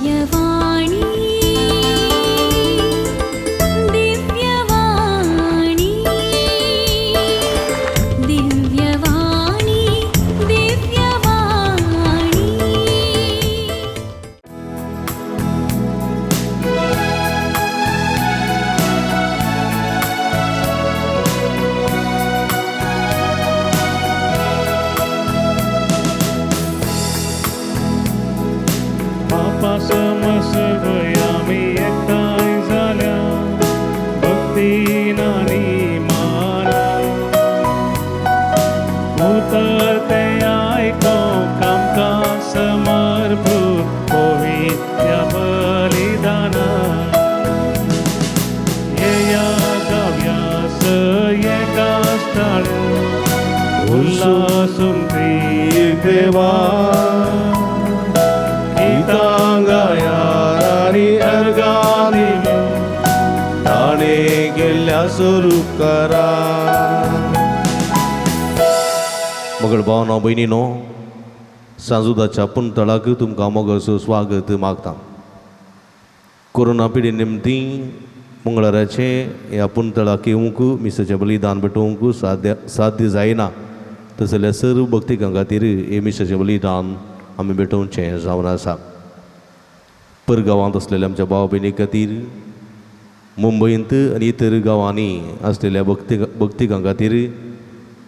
दिव्यवाणी दिव्यवाणी दिव्यवाणी दिव्यवाणी। बापा समसवयामी एकठांय जाल्या भक्तीन आनी मानान उतर तें आयकोंक आमकां समर्पृत पवित्र बलिदानान येया गावया एका स्थळार उल्हासून देवा गीतां गायार आनी अर्गां दिवन ताणें केल्ल्या सुरू करा। मगळ भावनो भयणीनो, सांजुदाच्या पुनतळाक तुमकां मोगाचो स्वागत मागता। कोरोना पिढी निमती मंगळाराचें ह्या पुनतळाक येवंक मिसाचें बलिदान भेटोवंक साध्य जायना, तशें जाल्यार सर्व भक्तिकां खातीर हें मिसाचें बलिदान आमी भेटोवचें जावन आसा। परगांवांत आसलेल्या आमच्या भाव भयणी खातीर, मुंबयंत आनी इतर गांवांनी आसलेल्या भक्तिकां खातीर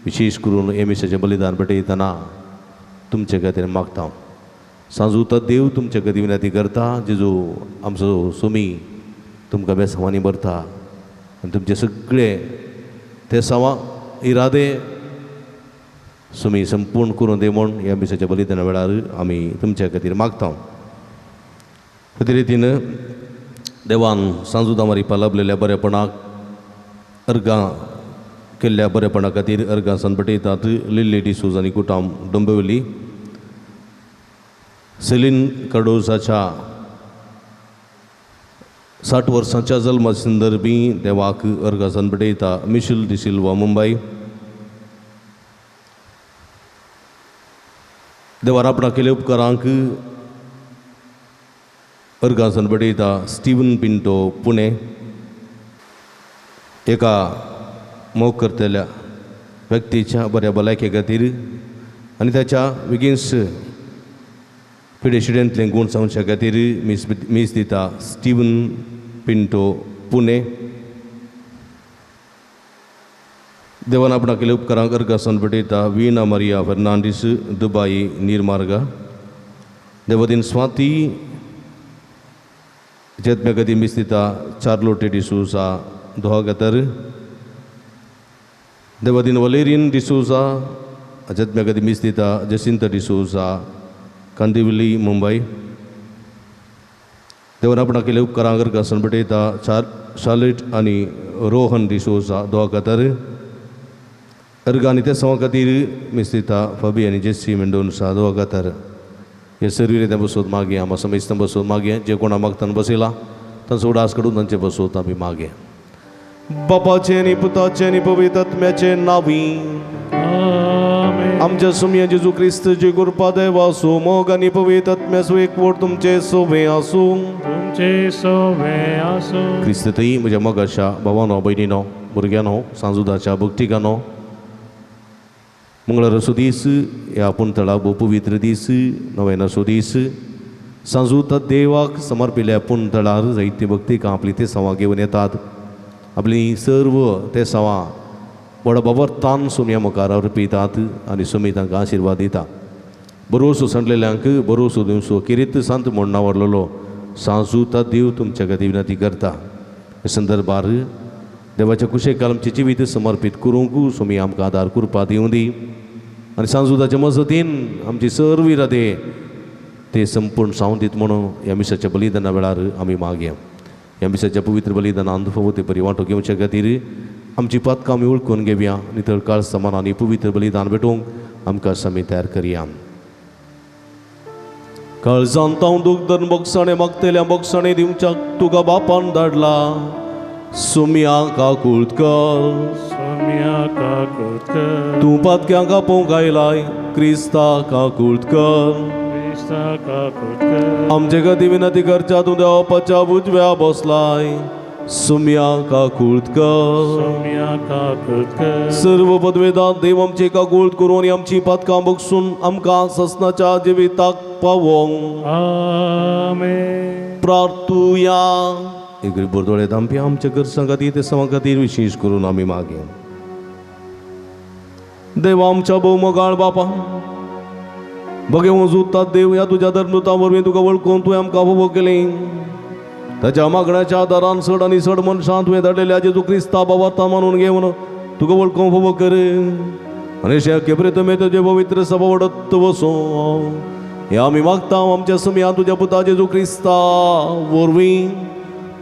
विशेश करून हें मिसाचें बलिदान भेटयतना तुमचे खातीर मागता। सांजूता देव तुमचे खातीर विनंती करता, जेजू आमचो सुमी तुमकां बेसांवांनी भरता आनी तुमचे सगळे ते सावां इरादे सुमी संपूर्ण करून दे म्हूण ह्या मिसाच्या बलिदाना वेळार आमी तुमच्या खातीर मागता। ते रितीन देवान सांजुदा मारिपा लाभलेल्या बरेपणाक अर्गां केल्ल्या बरेपणा खातीर अर्गां संपटयतात लिल्ली डिसूज आनी कुटाम डोंबिवली, सेलीन कार्डोजाच्या 60 वर्सांच्या जल्मा संदर्भी देवाक अर्गां संपटयता मिशेल डिसिल्वा मुंबय। देवान आपणा केले उपकारांक अर्गां संपटयता स्टीवन पिंटो पुणे। एका मोग करतल्या व्यक्तीच्या बऱ्या भलायके खातीर आनी ताच्या विगीन्स पिडेशिडेंतलें गूण सांगच्या खातीर मीस दिता स्टीवन पिंटो पुणे। देवान आपणा केले उपकारांक अर्गां संपटयता वीणा मारिया फर्नांडीस दुबाई निर्मार्गा। देवदीन स्वाती जेतम्या खातीर मीस दिता चार्लोटे डिसूजा दोहा खातर। देवदीन वलेरीन डिसूजा जतम्या खातीर मीस दिता जसिंत डिसूजा कांदिवली मुंबय। देवान आपणा केले उपकारांक अर्गां संपटयता शार्लेट आनी रोहन डिसूजा दोहा खातर। अर्गां आनी ते सवा खातीर मीस दिता फबी आनी जेसी मेंडोन्सा दोहा खातर। हे सर्व त्या बसोत मागया, आमा समेस्तां बसोत मागया, जे कोणा मागतान बसयला तांचो उडास काडून तांचे बसोत आमी मागया। बापाचें आनी पुताचें आनी पवित्र आत्म्याचें नांवी आमेन। आमच्या सुमया जेजू क्रिस्तची कृपा देवासो मोग आनी पवित्र आत्म्याचो एकवट तुमचे सोवे आसूं। तुमचे सोवे आसूं। क्रिस्ततई म्हज्या मोगाच्या भावानो भयणीनो भुरग्यांनो सांजुदाच्या भक्तिकानो, मंगळाराचो दीस ह्या पुनतळा भोव पवित्र दीस, नव्यानाचो दीस, सांजुता देवाक समर्पिल्ल्या पुनतळार जायती भक्तिकां आपली ते सवां घेवन येतात। आपली सर्व ते सवां व्हडा बाबरतान सुमया मुखार अर्पितात आनी सुमी तांकां आशिर्वाद दिता। बरोसो सांडलेल्यांक बरोसो दिवचो किरीत सांत म्हूण नांवारलेलो सांजुता देव तुमच्या खातीर विनंती करता। हे संदर्भार देवाच्या कुशेक आमचें जिवीत समर्पीत करूंक सुमी आमकां आदार कृपा दिवं दी आनी सांजुदाच्या मजतीन आमची सर्व इरादे ते संपूर्ण सावन दीत म्हणून ह्या मिसाच्या बलिदाना वेळार आमी मागया। ह्या मिसाच्या पवित्र बलिदानांत फावो ते परी वांटो घेवचे खातीर आमची पातकां आमी वळखून घेवया, नितळ काळ समान आनी पवित्र बलिदान भेटोवंक आमकां समी तयार करया। काळजांत हांव दूख धरून बोगसाणे मागतल्या बोगसाणे दिवच्याक तुका बापान धाडला सुम्या काकूळत कर। सुम्या काकूळत कर। तूं पातक्यांक आपोवंक आयलाय क्रिस्ता काकूळत कर। क्रिस्ता दासा काकूत कर. आमचे खातीर विनंती करच्या तूं देवाच्या उजव्या बसलाय सुम्या काकूळत कर. सोम्या काकूत कर. सर्व पदवेदात देव आमचे काकूळत करून आनी आमची पातकां बगसून आमकां ससनाच्या जिविताक पावोंक. आमेन. प्रार्थुया. एक बोरदोळे दामपी आमच्या गरजां खातीर ते समा खातीर विशेश करून आमी मागया. देव आमच्या भोवमोगाळ बापा, बगे वजुतात देव ह्या तुज्या धर्मदूता वरवीं तुका वळखून तुवें आमकां उबो केलें. ताच्या मागण्याच्या आदारान चड आनी चड मनशां तुवें धाडलेल्या जेजू क्रिस्ता बाबार्ता मानून घेवन तुका वळखून उबो कर आनी शें तुमी तुजे पवित्र सभा वडत वसो हे आमी मागता आमच्या समया तुज्या पुता जेजू क्रिस्ता वरवीं.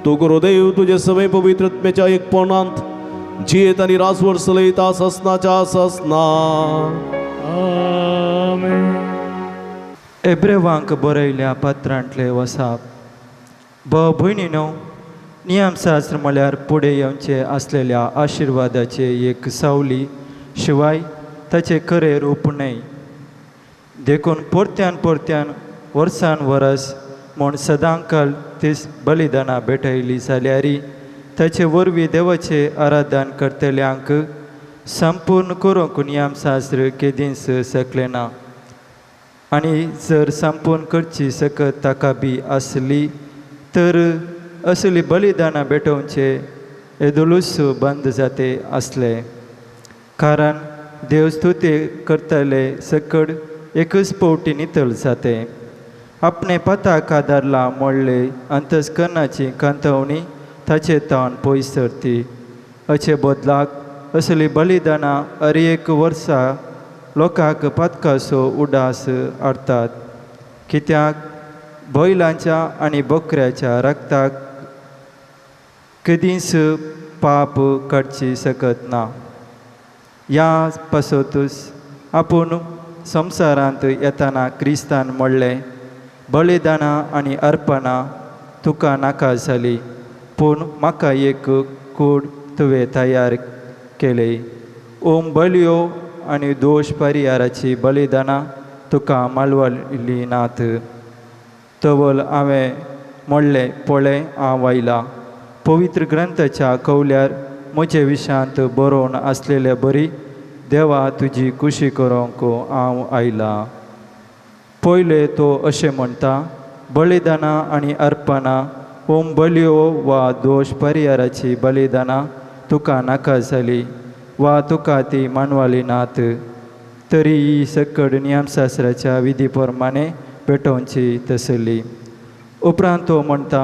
तूं करो देव तुजे सगळे पवित्रत्मेच्या एकपणांत जियेत आनी रासवर चलयता ससनाच्या ससना. आमेन. एब्रेवांक बरयल्या पत्रांतले वसाप. भाव भयणीनो, नियमशास्त्र म्हळ्यार फुडें येवचे आसलेल्या आशिर्वादाचे एक सावली शिवाय ताचें खरें रूप न्हय. देखून परत्यान परत्यान वर्सान वरस म्हूण सदांकाल तीच बलिदानां भेटयली जाल्यार ताचे वरवीं देवाचें आराधन करतल्यांक संपूर्ण करूंक नियमशास्त्र केदींच शकलें ना. आनी जर संपूर्ण करची सकत ताका बी आसली तर असली बलिदानां भेटोवचे येदोळूच बंद जाते आसले. कारण देव स्तुती करतले सकड एकच पावटी नितळ जाते. आपणे पताक आदारला मोडले अंतस्करणाची कांतवणी ताचे ताण पयस सरती. अचे बदलाक असली बलिदानां हर एक वर्सा लोकांक पातकाचो उडास हाडटात. कित्याक बैलांच्या आनी बकऱ्याच्या रक्ताक केदींच पाप काडची शकत ना. ह्या पासतूच आपूण संवसारांत येतना क्रिस्तान म्हणलें, बलिदानां आनी अर्पणां तुका नाका जाली, पूण म्हाका एक कूड तुवें तयार केली. ओम बलयो आनी दोश परिहाराची बलिदानां तुका मालवली नात. तवल हांवें म्हणलें, पळय हांव आयलां. पवित्र ग्रंथाच्या कवल्यार म्हजे विशांत बरोवन आसलेले बरी देवा तुजी खुशी करूंक हांव आयलां. पयले तो अशें म्हणटा, बलिदानां आनी अर्पणां होम बलयो वा दोश परिहाराची बलिदानां तुका नाका जाली वा तुका ती मानवाली नात, तरी ही सकड नियमशास्त्राच्या विधी प्रमाणे पेटोवची तसली. उपरांत तो म्हणटा,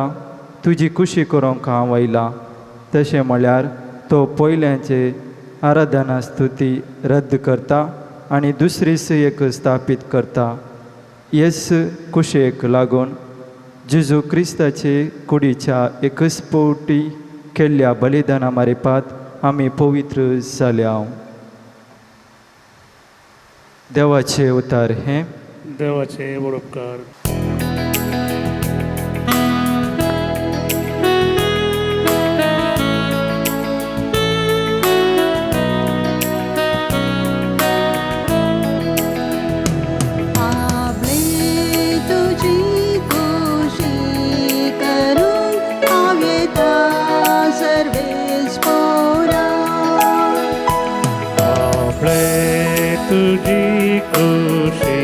तुजी खुशी करूंक हांव आयलां. तशें म्हळ्यार तो पयल्यांचे आराधना स्तुती रद्द करता आनी दुसरीच एक स्थापीत करता. हेच कुशेक लागून जेजू क्रिस्ताचे कुडीच्या एकच पावटी केल्ल्या बलिदाना मारिपात आमी पवित्र जाल्या. देवाचे उतार हें. देवाचे व्हड उपकार. आपले तुजी खुशी करूंक हांव येता सर्वेस पोरा. आपले तुजी खुशी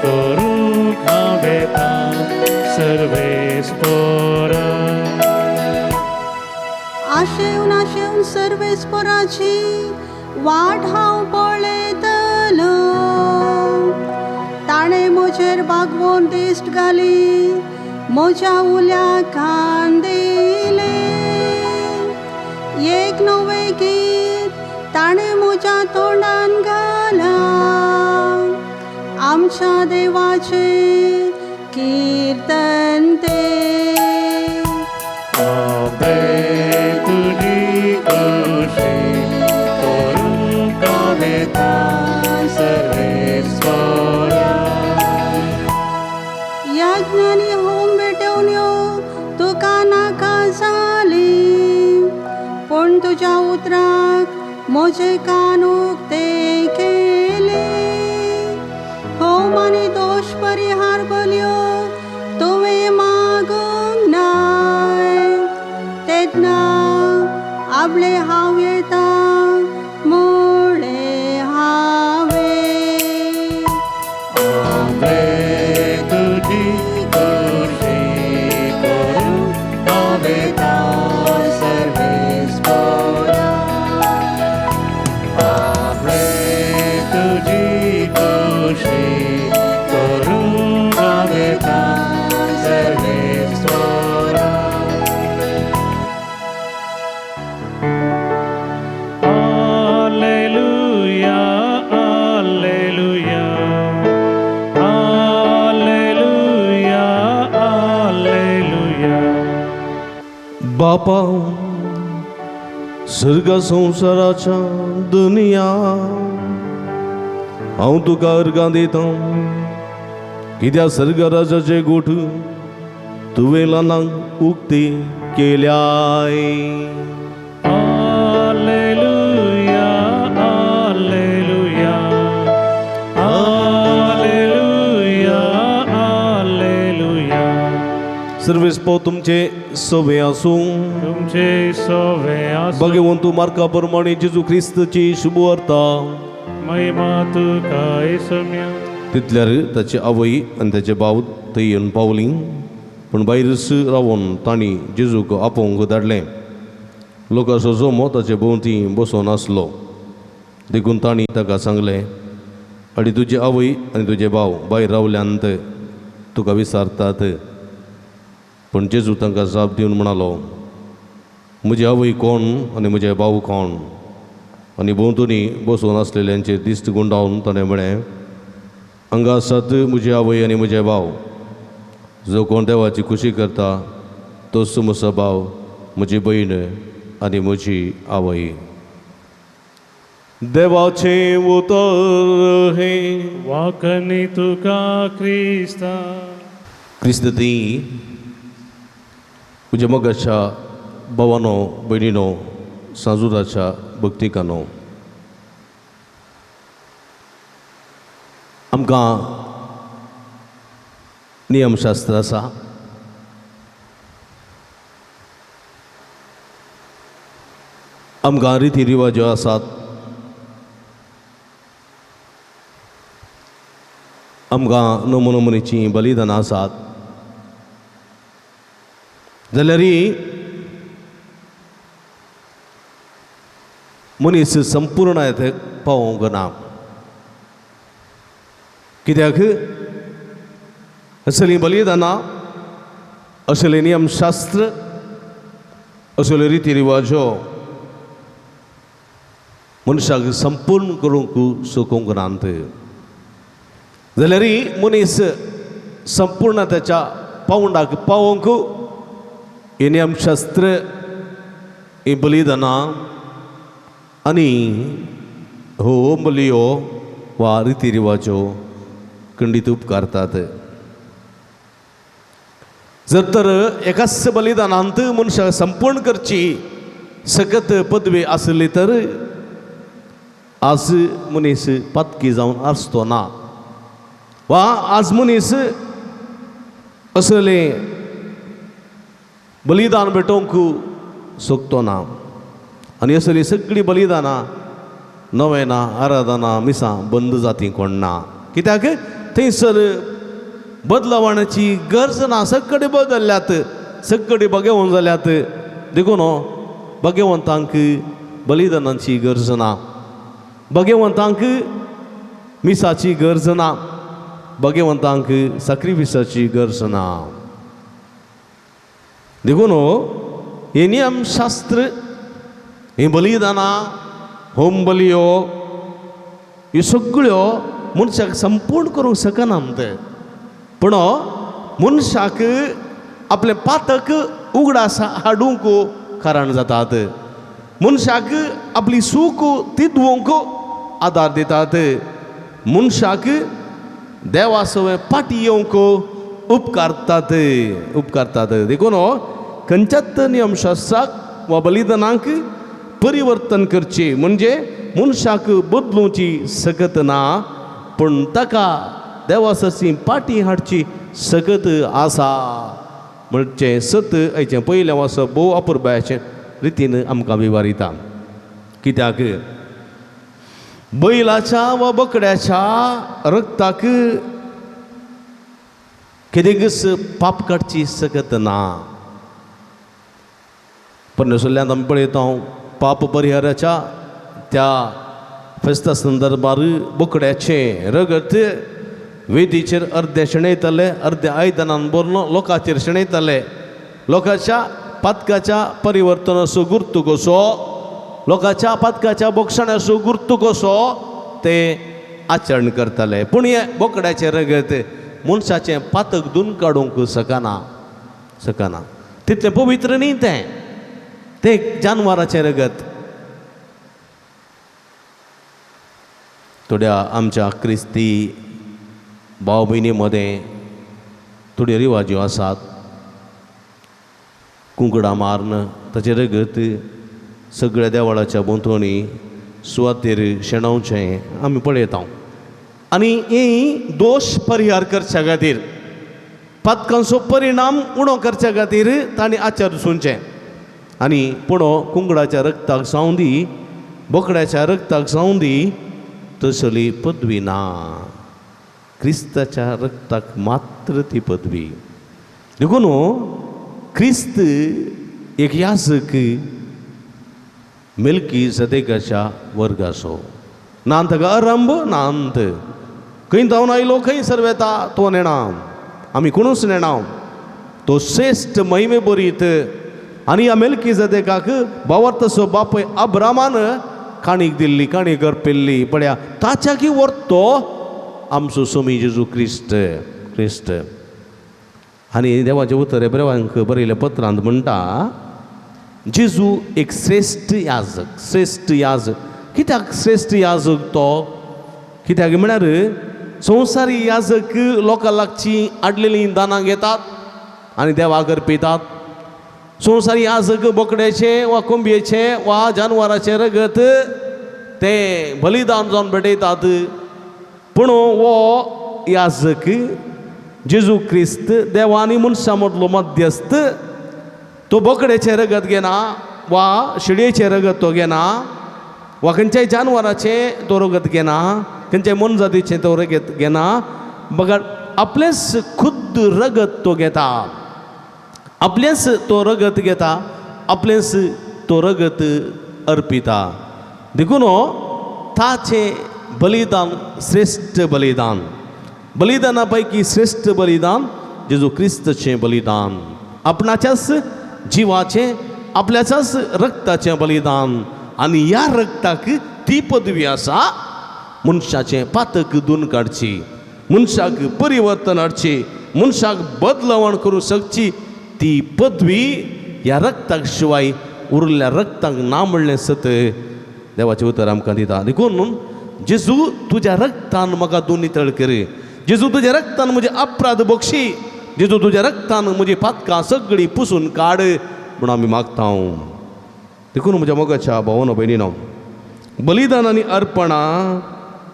करूंक हांव येता सर्वेस पोरा. आशेवन आशेवन सर्वेस पोराची वाट हांव पळयतलो. ताणें म्हजेर बागवोन दिश्ट घाली, म्हज्या उल्याक कान दिले. एक नवें गीत ताणें म्हज्या तोंडान घालां, आमच्या देवाचें कीर्तन तें. आपले तुजी खुशी करूंक हांव येता सर्वेस पोरा. यज्ञानी होम भेटवण्यो तुका नाका जाली, पूण तुज्या उतराक म्हजे कान उक्ते केले. होम आनी दोश परिहार आपले हांव येता म्हळें हांवें. आपले तुजी खुशी करूंक हांव येता सर्वेस्पोरा. आपले तुजी खुशी करूंक हांव येता सर्वेस्पोरा. Alleluia, Alleluia, Alleluia, Alleluia. बापा सर्ग संवसाराच्या दुनिया हांव तुका अर्गां दितां कित्याक सर्ग राजाचे गोठ तुवें ल्हानांक उक्ती केल्याय. Alleluia, Alleluia, Alleluia, Alleluia. सर्वेस्पो तुमचे सवे आसूं. तुमचे सोवे आसूं. भगवंतू मार्का प्रमाणे जेजू क्रिस्तची शुभवार्ता. महिमा तुका येसम्या. तितल्यार ताची आवय आनी ताचे भाव थंय येवन पावली, पूण भायरच रावन तांणी जेजूक आपोवंक धाडलें. लोकांचो जमो ताचे भोंवती बसोन आसलो, देखून तांणी ताका सांगलें, आनी तुजी आवय आनी तुजे भाव भायर रावल्यांत तुका विचारतात. पूण जेजू तांकां जाप दिवन म्हणालो, म्हजी आवय कोण आनी म्हजे भाव कोण? आनी भोंवतणी बसून आसलेल्यांचेर दिश्ट गुंडावन ताणें म्हळें, हांगा आसात म्हजी आवय आनी म्हजे भाव. जो कोण देवाची खुशी करता तोच म्हजो भाव, म्हजी भयण आनी म्हजी आवय. देवाचें उतर हें. वाकनी तुका क्रिस्ता. क्रिस्त ती म्हज्या मोगाच्या भावानो भयणीनो, सांजुराच्या भक्तिकानो, आमकां नियमशास्त्र आसा. आमकां रिती रिवाज्यो आसात. आमकां नमुनमुनीचीं बलिदानां आसात. जाल्यार मनीस संपूर्ण पावोवंक ना. कित्याक असलीं बलिदानां, असलें नियमशास्त्र, असल्यो रिती रिवाजो मनशाक संपूर्ण करूंक शकूंक नात. जाल्यार मनीस संपूर्ण ताच्या पावंडाक पावोवंक हें नियमशास्त्र, हीं बलिदानां आनी हो बलियो वा रिती रिवाजो खंडीत उपकारतात. जर तर एकाच बलिदानांत मनशाक संपूर्ण करची सकत पदवी आसली तर आज मनीस पातकी जावन आसतो ना, वा आज मनीस असलें बलिदान भेटोवंक शकतो ना. आनी असलीं सगळीं बलिदानां, नवेनां, आराधना, मिसां बंद जाती कोण ना. कित्याक थंयसर बदलावण्याची गरज ना. सगळे बदल्ल्यात, सगळे भगेवन जाल्यात. देखून भगवंतांक बलिदानाची गरज ना, भगवंतांक मिसाची गरज ना, भगवंतांक साक्रिफिसाची गरज ना. देखून हें नियमशास्त्र, हीं बलिदानां, होम बलियो, ह्यो सगळ्यो मनशाक संपूर्ण करूंक शकनात. पूण मनशाक आपलें पातक उगडास हाडूंक कारण जातात. मनशाक आपली सूख तिदवंक आदार दितात. मनशाक देवा सवें फाटी येवंक उपकारतात उपकारतात. देखून खंयच्याच नियमशास्त्राक वा बलिदानाक परिवर्तन करचें म्हणजे मनशाक बदलुची सकत ना, पूण ताका देवा सरशी पाटी हाडची सकत आसा म्हणचें सत आयचें पयलें वाचप भोव अपुरबायेचें. रितीन आमकां विवारिता. कित्याक बैलाच्या वा बोकड्याच्या रक्ताक केदेंकच पाप काडची सकत ना. परमेश्वरल्यान आमी पळयता पाप परिहाराच्या त्या फेस्ता संदर्भार बोकड्याचें रगत वेदीचेर अर्दें शेणयताले, अर्दें आयदनान भरून लोकांचेर शेणयताले. लोकांच्या पातकाच्या परिवर्तनाचो गुर्तू कसो, लोकांच्या पातकाच्या बोगसण्याचो गुर्तू कसो ते आचरण करताले. पूण हें बोकड्याचें रगत मनशाचें पातक धुवन काडूंक शकना शकना, तितलें पवित्र न्ही तें, तें जानवराचें रगत. थोड्या आमच्या क्रिस्ती भाव भयणी मदें थोड्यो रिवाज्यो आसात. कुंकडां मारून ताचें रगत सगळ्या देवळाच्या भोंवतणी सुवातेर शेणोवचें आमी पळयता. आनी ही दोश परिहार करच्या खातीर, पातकांचो परिणाम उणो करच्या खातीर तांणी आचार सुनचें. आनी पूण कुंकडाच्या रक्ताक जावं दी, बोकड्याच्या रक्ताक जावं दी, तसली पदवी ना. क्रिस्ताच्या रक्ताक मात्र ती पदवी. देखून क्रिस्त एक याजक मेलकी सदेकाच्या वर्गाचो ना ताका आरंभ ना अंत. खंय धांवन आयलो खंय सर वेता तो नेणा, आमी कोणूच नेणा. तो श्रेश्ठ महिमे बरीत. आनी ह्या मेलकी सदेकाक भावार्थाचो बापूय अब्रामान काणीक दिल्ली, काणी करपिल्ली पळया ताच्या की व्हरतो आमचो सोमी जेजू क्रिस्त क्रिस्त. आनी देवाचें उतर एब्रेवांक बरयल्ल्या पत्रांत म्हणटा, जेजू एक श्रेश्ठ याजक. श्रेश्ठ याजक कित्याक श्रेश्ठ याजक तो? कित्याक म्हळ्यार संवसारी याजक लोकां लागची आडलेलीं दानां घेतात आनी देवाक अर्पितात. संवसारी याजक बोकड्याचें वा कोंबयेचें वा जानवराचें रगत तें बलिदान जावन भेटयतात. पूण हो याजक जेजू क्रिस्त देवा आनी मनशां मदलो मध्यस्थ, तो बोकड्याचें रगत घेना वा शेळयेचें रगत तो घेना वा खंयच्याय जानवराचें तो रगत घेना, खंयच्याय मोनजातीचें तो रगत घेना, बगर आपलेंच खुद्द रगत तो घेता. आपलेंच तो रगत घेता, आपलेंच तो रगत अर्पिता. देखून ताचें बलिदान श्रेश्ठ बलिदान, बलिदाना पैकी श्रेश्ठ बलिदान जेजू क्रिस्ताचें बलिदान, आपणाच्याच जिवाचें आपल्याच्याच रक्ताचें बलिदान. आनी ह्या रक्ताक ती पदवी आसा मनशाचें पातक धुवन काडची, मनशाक परिवर्तन हाडची, मनशाक बदलवण करूंक शकची ती पदवी ह्या रक्ताक शिवाय उरिल्ल्या रक्ताक ना म्हणलें सत देवाचें उतर आमकां दिता. देखून जेजू तुज्या रक्तान म्हाका धुवन नितळ कर, जेजू तुज्या रक्तान म्हजे अपराध बक्षी, जेजू तुज्या रक्तान म्हजी पातकां सगळीं पुसून काड म्हूण आमी मागता. देखून म्हज्या मोगाच्या भावनो भयणीनो, बलिदान आनी अर्पणां,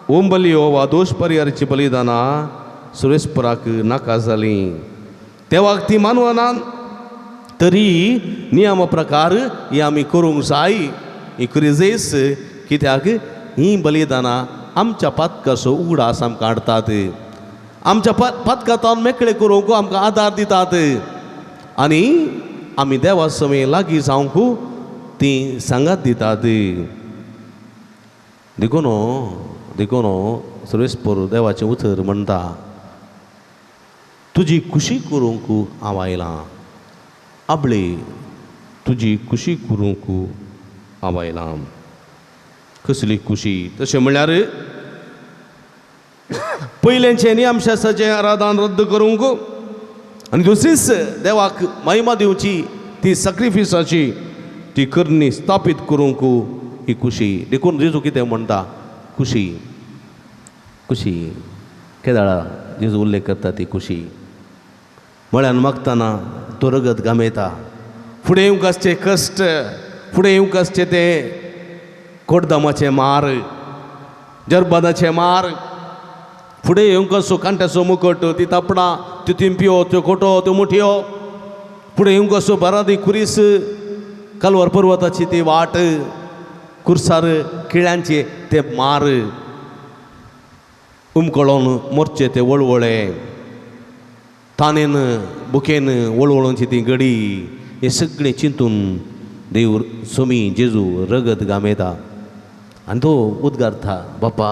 ओंबलियो वा दोश परिहाराची बलिदानां सुरेशपराक नाका जालीं. देवाक ती मानवना तरी नियमा प्रकार ही आमी करूंक जाय. ही क्रिजेस कित्याक हीं बलिदानां आमच्या पातकाचो उगडास आमकां हाडटात, आमच्या पातकांत मेकळे करूंक आमकां आदार दितात आनी आमी देवा समें लागीं जावंक ती सांगात दितात. देखून देखून सर्वेस्पर देवाचें उतर म्हणटा, तुजी खुशी करूंक हांव आयलां, आबळे तुजी खुशी करूंक हांव आयलां. कसली खुशी? तशें म्हणल्यार पयलेंचें नियमशास्त्राचें आराधन रद्द करूंक आनी दुसरीच देवाक महिमा दिवची ती सॅक्रिफिसाची ती करणी स्थापीत करूंक ही खुशी. देखून जेजू कितें म्हणटा? खुशी खुशी केदाळा जेजू उल्लेख करता ती खुशी. मळ्यान मागतना तो रगत घामेता, फुडें येवंक आसचे कश्ट, फुडें येवंक आसचे ते कोडदामाचे मार, जरबादाचे मार, फुडें येवंक आसचो कांट्याचो मुकट, ती तापडां, त्यो तिंपयो, त्यो खोटो, त्यो मुठयो, फुडें येवंक आसचो बारादी खुरीस, कालवार पर्वताची ती वाट, कुर्सार किळ्यांचे ते मार, उमकळोन मोरचे ते वळवळे, तानेन बुकेन वळवळोनची ती गडी, हें सगळें चिंतून देव सोमी जेजू रगत गामेता आनी तो उद्गारता, बापा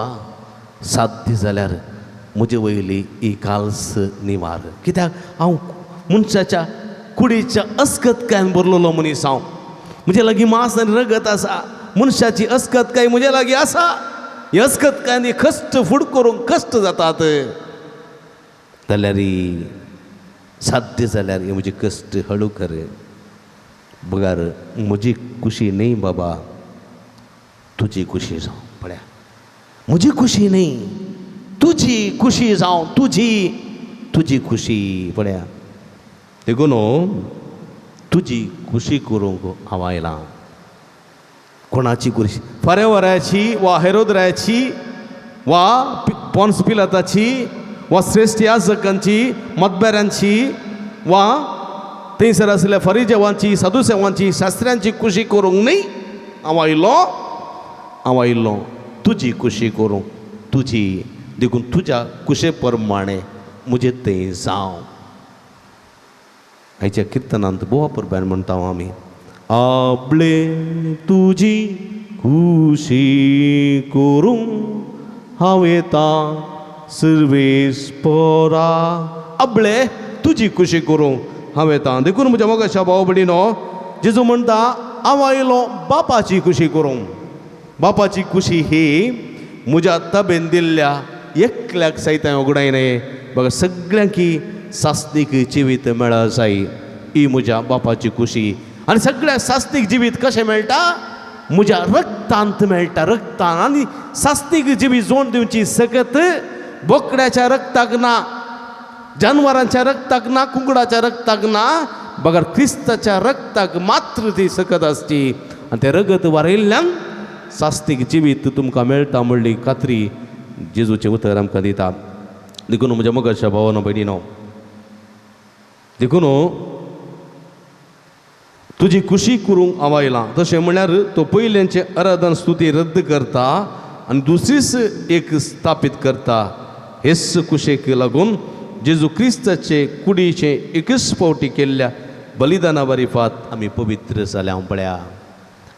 साध्य जाल्यार म्हजे वयली ही काल्स निवार. कित्याक हांव मनशाच्या कुडीच्या अस्कतकायन भरलेलो मनीस हांव, म्हजे लागीं मांस आनी रगत आसा, मनशाची अस्कतकाय म्हजे लागीं आसा, ही अस्कतकायन कश्ट फूड करूंक कश्ट जातात, जाल्यार साध्य जाल्यार हे म्हजे कश्ट हळू कर, बगार म्हजी खुशी न्ही बाबा तुजी खुशी जावं. पळया म्हजी खुशी न्ही तुजी खुशी जावं, तुजी तुजी खुशी. पळया देखून तुजी खुशी करूंक हांव आयलां. कोणाची खुशी? फारेवराची वा हेरोदराची वा पोन्स पिलाताची वा श्रेश्ठ याजकांची, मतबेरांची वा थंयसर आशिल्ल्या फरिजेवांची, साधुसेवांची, शास्त्र्यांची खुशी करूंक न्ही हांव आयलो, हांव आयलो तुजी खुशी करूंक, तुजी. देखून तुज्या खुशे प्रमाणें म्हजें थंय जावं. आयच्या किर्तनांत बोवा परब्यान म्हणटा आमी, आपले तुजी खुशी करूंक हांव येता सर्वेस्परा, आपले तुजी खुशी करूंक हांव येता. देखून म्हज्या मोगाच्या भाव भयणीनो, जेजू म्हणटा हांव आयलो बापाची खुशी करूंक. बापाची खुशी ही म्हज्या तबेन दिल्ल्या एकल्याक सयत हांवें उगडायना, बघा सगळ्यांकी सासणीक जिवीत मेळा जाय, ही म्हज्या बापाची खुशी. आनी सगळ्या सासणीक जिवीत कशें मेळटा? म्हज्या रक्तांत मेळटा, रक्तान. आनी सासणीक जिवीत जोड दिवची सकत बोकड्याच्या रक्ताक ना, जानवरांच्या रक्ताक ना, कुंकडाच्या रक्ताक ना, बगर क्रिस्ताच्या रक्ताक मात्र ती सकत आसची. आनी तें रगत वारयल्ल्यान सासणीक जिवीत तुमकां मेळटा म्हणली खात्री जेजूचें उतर आमकां दिता. देखून म्हज्या मोगाच्या भावानो भयणीनो, देखून तुजी खुशी करूंक हांव आयलां. तशें म्हणल्यार तो पयल्यांचे आराधन स्तुती रद्द करता आनी दुसरीच एक स्थापीत करता. हेच खुशेक लागून जेजू क्रिस्ताचे कुडीचें एकच फावटी केल्ल्या बलिदाना मारिफात आमी पवित्र जाल्या. पळया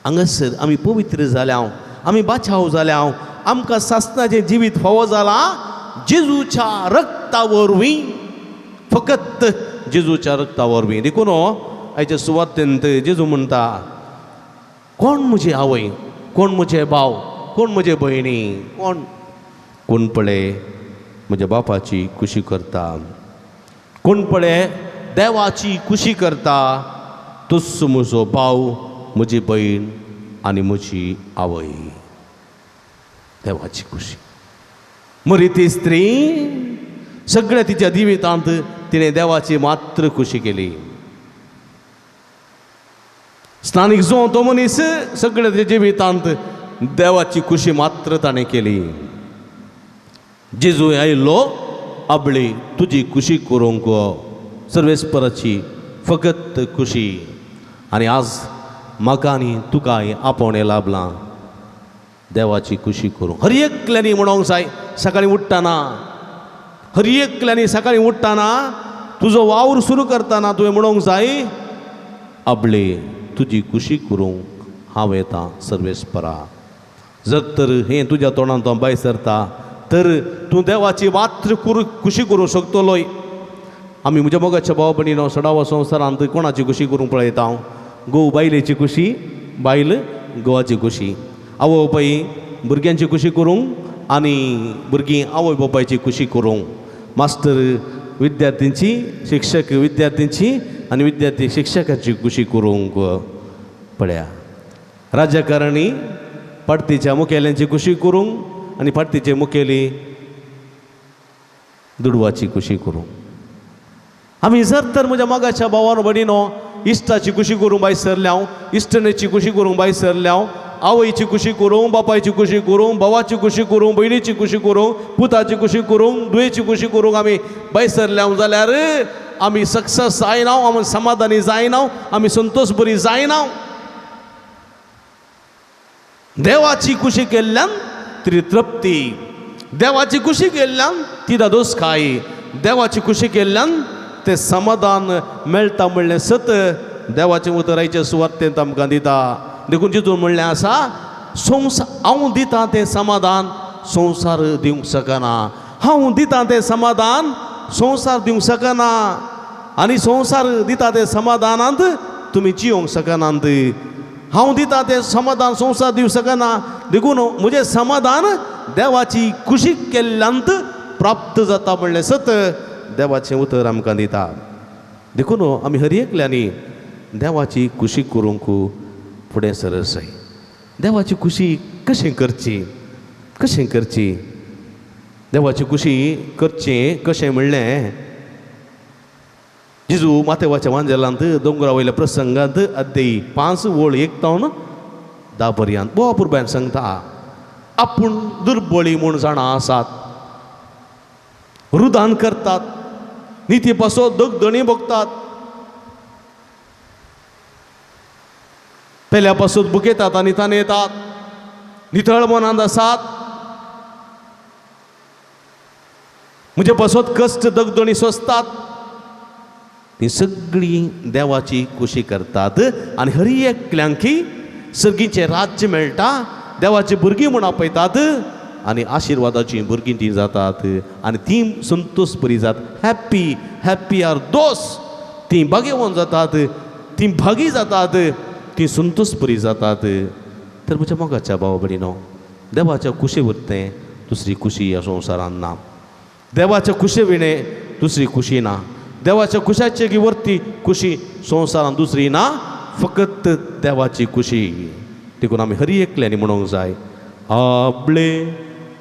हांगासर आमी पवित्र जाल्या, आमी बाचाव जाल्या, आमकां सासणाचें जिवीत फावो जालां जेजूच्या रक्ता वरवीं, फकत जेजूच्या रक्ता वरवीं. देखून आयच्या सुवातेंत जेजू म्हणटा, कोण म्हजी आवय, कोण म्हजे भाव, कोण म्हजे भयणी, कोण कोण पळय म्हज्या बापाची खुशी करता, कोण पळय देवाची खुशी करता, तोच म्हजो भाव, म्हजी भयण आनी म्हजी आवय. देवाची खुशी. मरी ती स्त्री सगळ्या तिच्या जिवितांत तिणें देवाची मात्र खुशी केली. स्नानीक जो तो मनीस सगळ्या तिच्या जिवितांत देवाची खुशी मात्र ताणें केली. जेजू आयिल्लो आपली तुजी खुशी करूंक, सर्वेस्पराची फकत खुशी. आनी आज म्हाका आनी तुकाय आपोवणें लाभलां देवाची खुशी करूंक. हर एकल्यांनी म्हणोंक जाय सकाळीं उठ्ठना, हर एकल्यांनी सकाळीं उठ्ठना तुजो वावर सुरू करतना तुवें म्हणोंक जाय, आपले तुजी खुशी करूंक हांव येता सर्वेस्परा. जर तर हें तुज्या तोंडांत भायर सरता तर तूं देवाची मात्र खुशी करूंक शकतलोय. आमी म्हज्या मोगाच्या भाव भयणीनो, सडावा संवसारांत कोणाची खुशी करूंक पळयता हांव? घोव बायलेची खुशी, बायल घोवाची खुशी, आवय बापाय भुरग्यांची खुशी करूंक आनी भुरगीं आवय बापायची खुशी करूंक, मास्टर विद्यार्थ्यांची, शिक्षक विद्यार्थ्यांची आनी विद्यार्थी शिक्षकाची खुशी करूंक. पळया राजकारणी पार्टीच्या मुखेल्यांची खुशी करूंक आनी पार्टीचे मुखेली दुडवाची खुशी करूंक. आमी जर तर म्हज्या मोगाच्या भावान भयणीनो इश्टाची खुशी करूंक भायर सरल्या हांव, इश्टणेची खुशी करूंक भायर सरल्या हांव, आवयची खुशी करूंक, बापायची खुशी करूंक, भावाची खुशी करूंक, भयणीची खुशी करूंक, पुताची खुशी करूंक, धुवेची खुशी करूंक आमी भायर सरल्या जाल्यार आमी सक्सेस जायना, आमी समाधानी जायना, आमी संतोश बरी जायना. देवाची कुशी केल्ल्यान ती तृप्ती, देवाची कुशी केल्ल्यान ती दादोसकाय, देवाची कुशी केल्ल्यान तें समाधान मेळटा म्हणलें सत देवाचें उतरायचें सुवातेंत आमकां दिता. देखून जितून म्हणलें आसा, संवसार हांव दिता तें समाधान संवसार दिवंक शकना, हांव दिता तें समाधान संवसार दिवंक शकना, आनी संवसार दिता तें समाधानांत तुमी जियोंक शकनात. हांव दिता तें समाधान संवसार दिवंक शकना, देखून म्हजें समाधान देवाची कुशी केल्ल्यांत प्राप्त जाता म्हणलें सत देवाचें उतर आमकां दिता. देखून आमी हर एकल्यांनी देवाची कुशी करूंक फुडें सरस जाय. देवाची कुशी कशें करची, कशें करची, देवाची कुशी करचें कशें म्हणलें जेजू मातेवाच्या वांजेलांत दोंगरा वयल्या प्रसंगांत अध्याय 5 ओळ 1 तावन 10 पर्यंत बोवा पुरबायन सांगता, आपूण दुर्बळी म्हूण जाणां आसात, रुदान करतात, निती पासो दगदणी भोगतात, पेल्या पासून बुकेतात आनी तान येतात, नितळ मनांत आसात, म्हजे पासत कश्ट दगदणी सोंसतात, ती सगळीं देवाची कुशी करतात आनी हर एकल्यांकी सर्गीचें राज्य मेळटा, देवाची भुरगीं म्हूण आपयतात आनी आशिर्वादाचीं भुरगीं तीं जातात आनी तीं संतोश बरी जात. हॅप्पी हॅप्पी आर those, तीं भाग्यवान जातात, तीं भागी जातात, तीं संतोश बरी जातात. तर म्हज्या मोगाच्या भाव भयणीनो, देवाच्या कुशी उरतें दुसरी कुशी ह्या संवसारान ना, देवाच्या कुशे विणें दुसरी कुशी ना, देवाच्या कुशाचे वरती कुशी संवसारान दुसरी ना, फकत देवाची कुशी. देखून आमी हर एकल्यांनी म्हणूंक जाय, आपले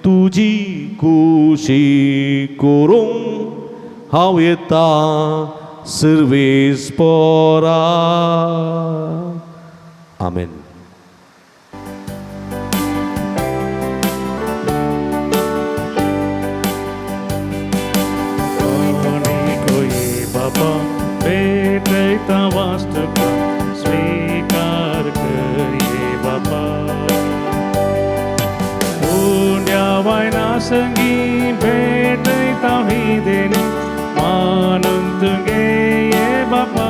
तुजी कुशी करूंक हांव येता सर्वेस पोरा. आमेन. भेटयता वास्तुका स्वीकार करये बापा, पुण्या वायना संगी भेटयता ही देणी मानून तुगे ये बापा.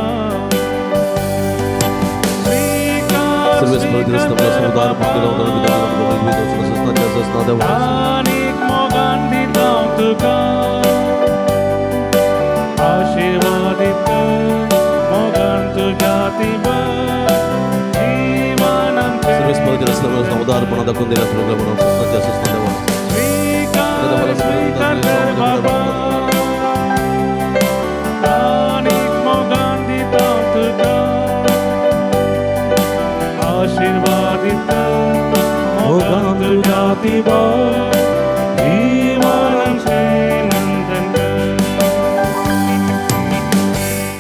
आनीक मोगान दिता तुका आशीर्वादित मोगान तुज्या जीवन स्वीकार स्वीकार कर बाबा, आनीक मोगान दिता तुका आशीर्वादित मोगान तुज्या जीवन आमचें नंदन कर.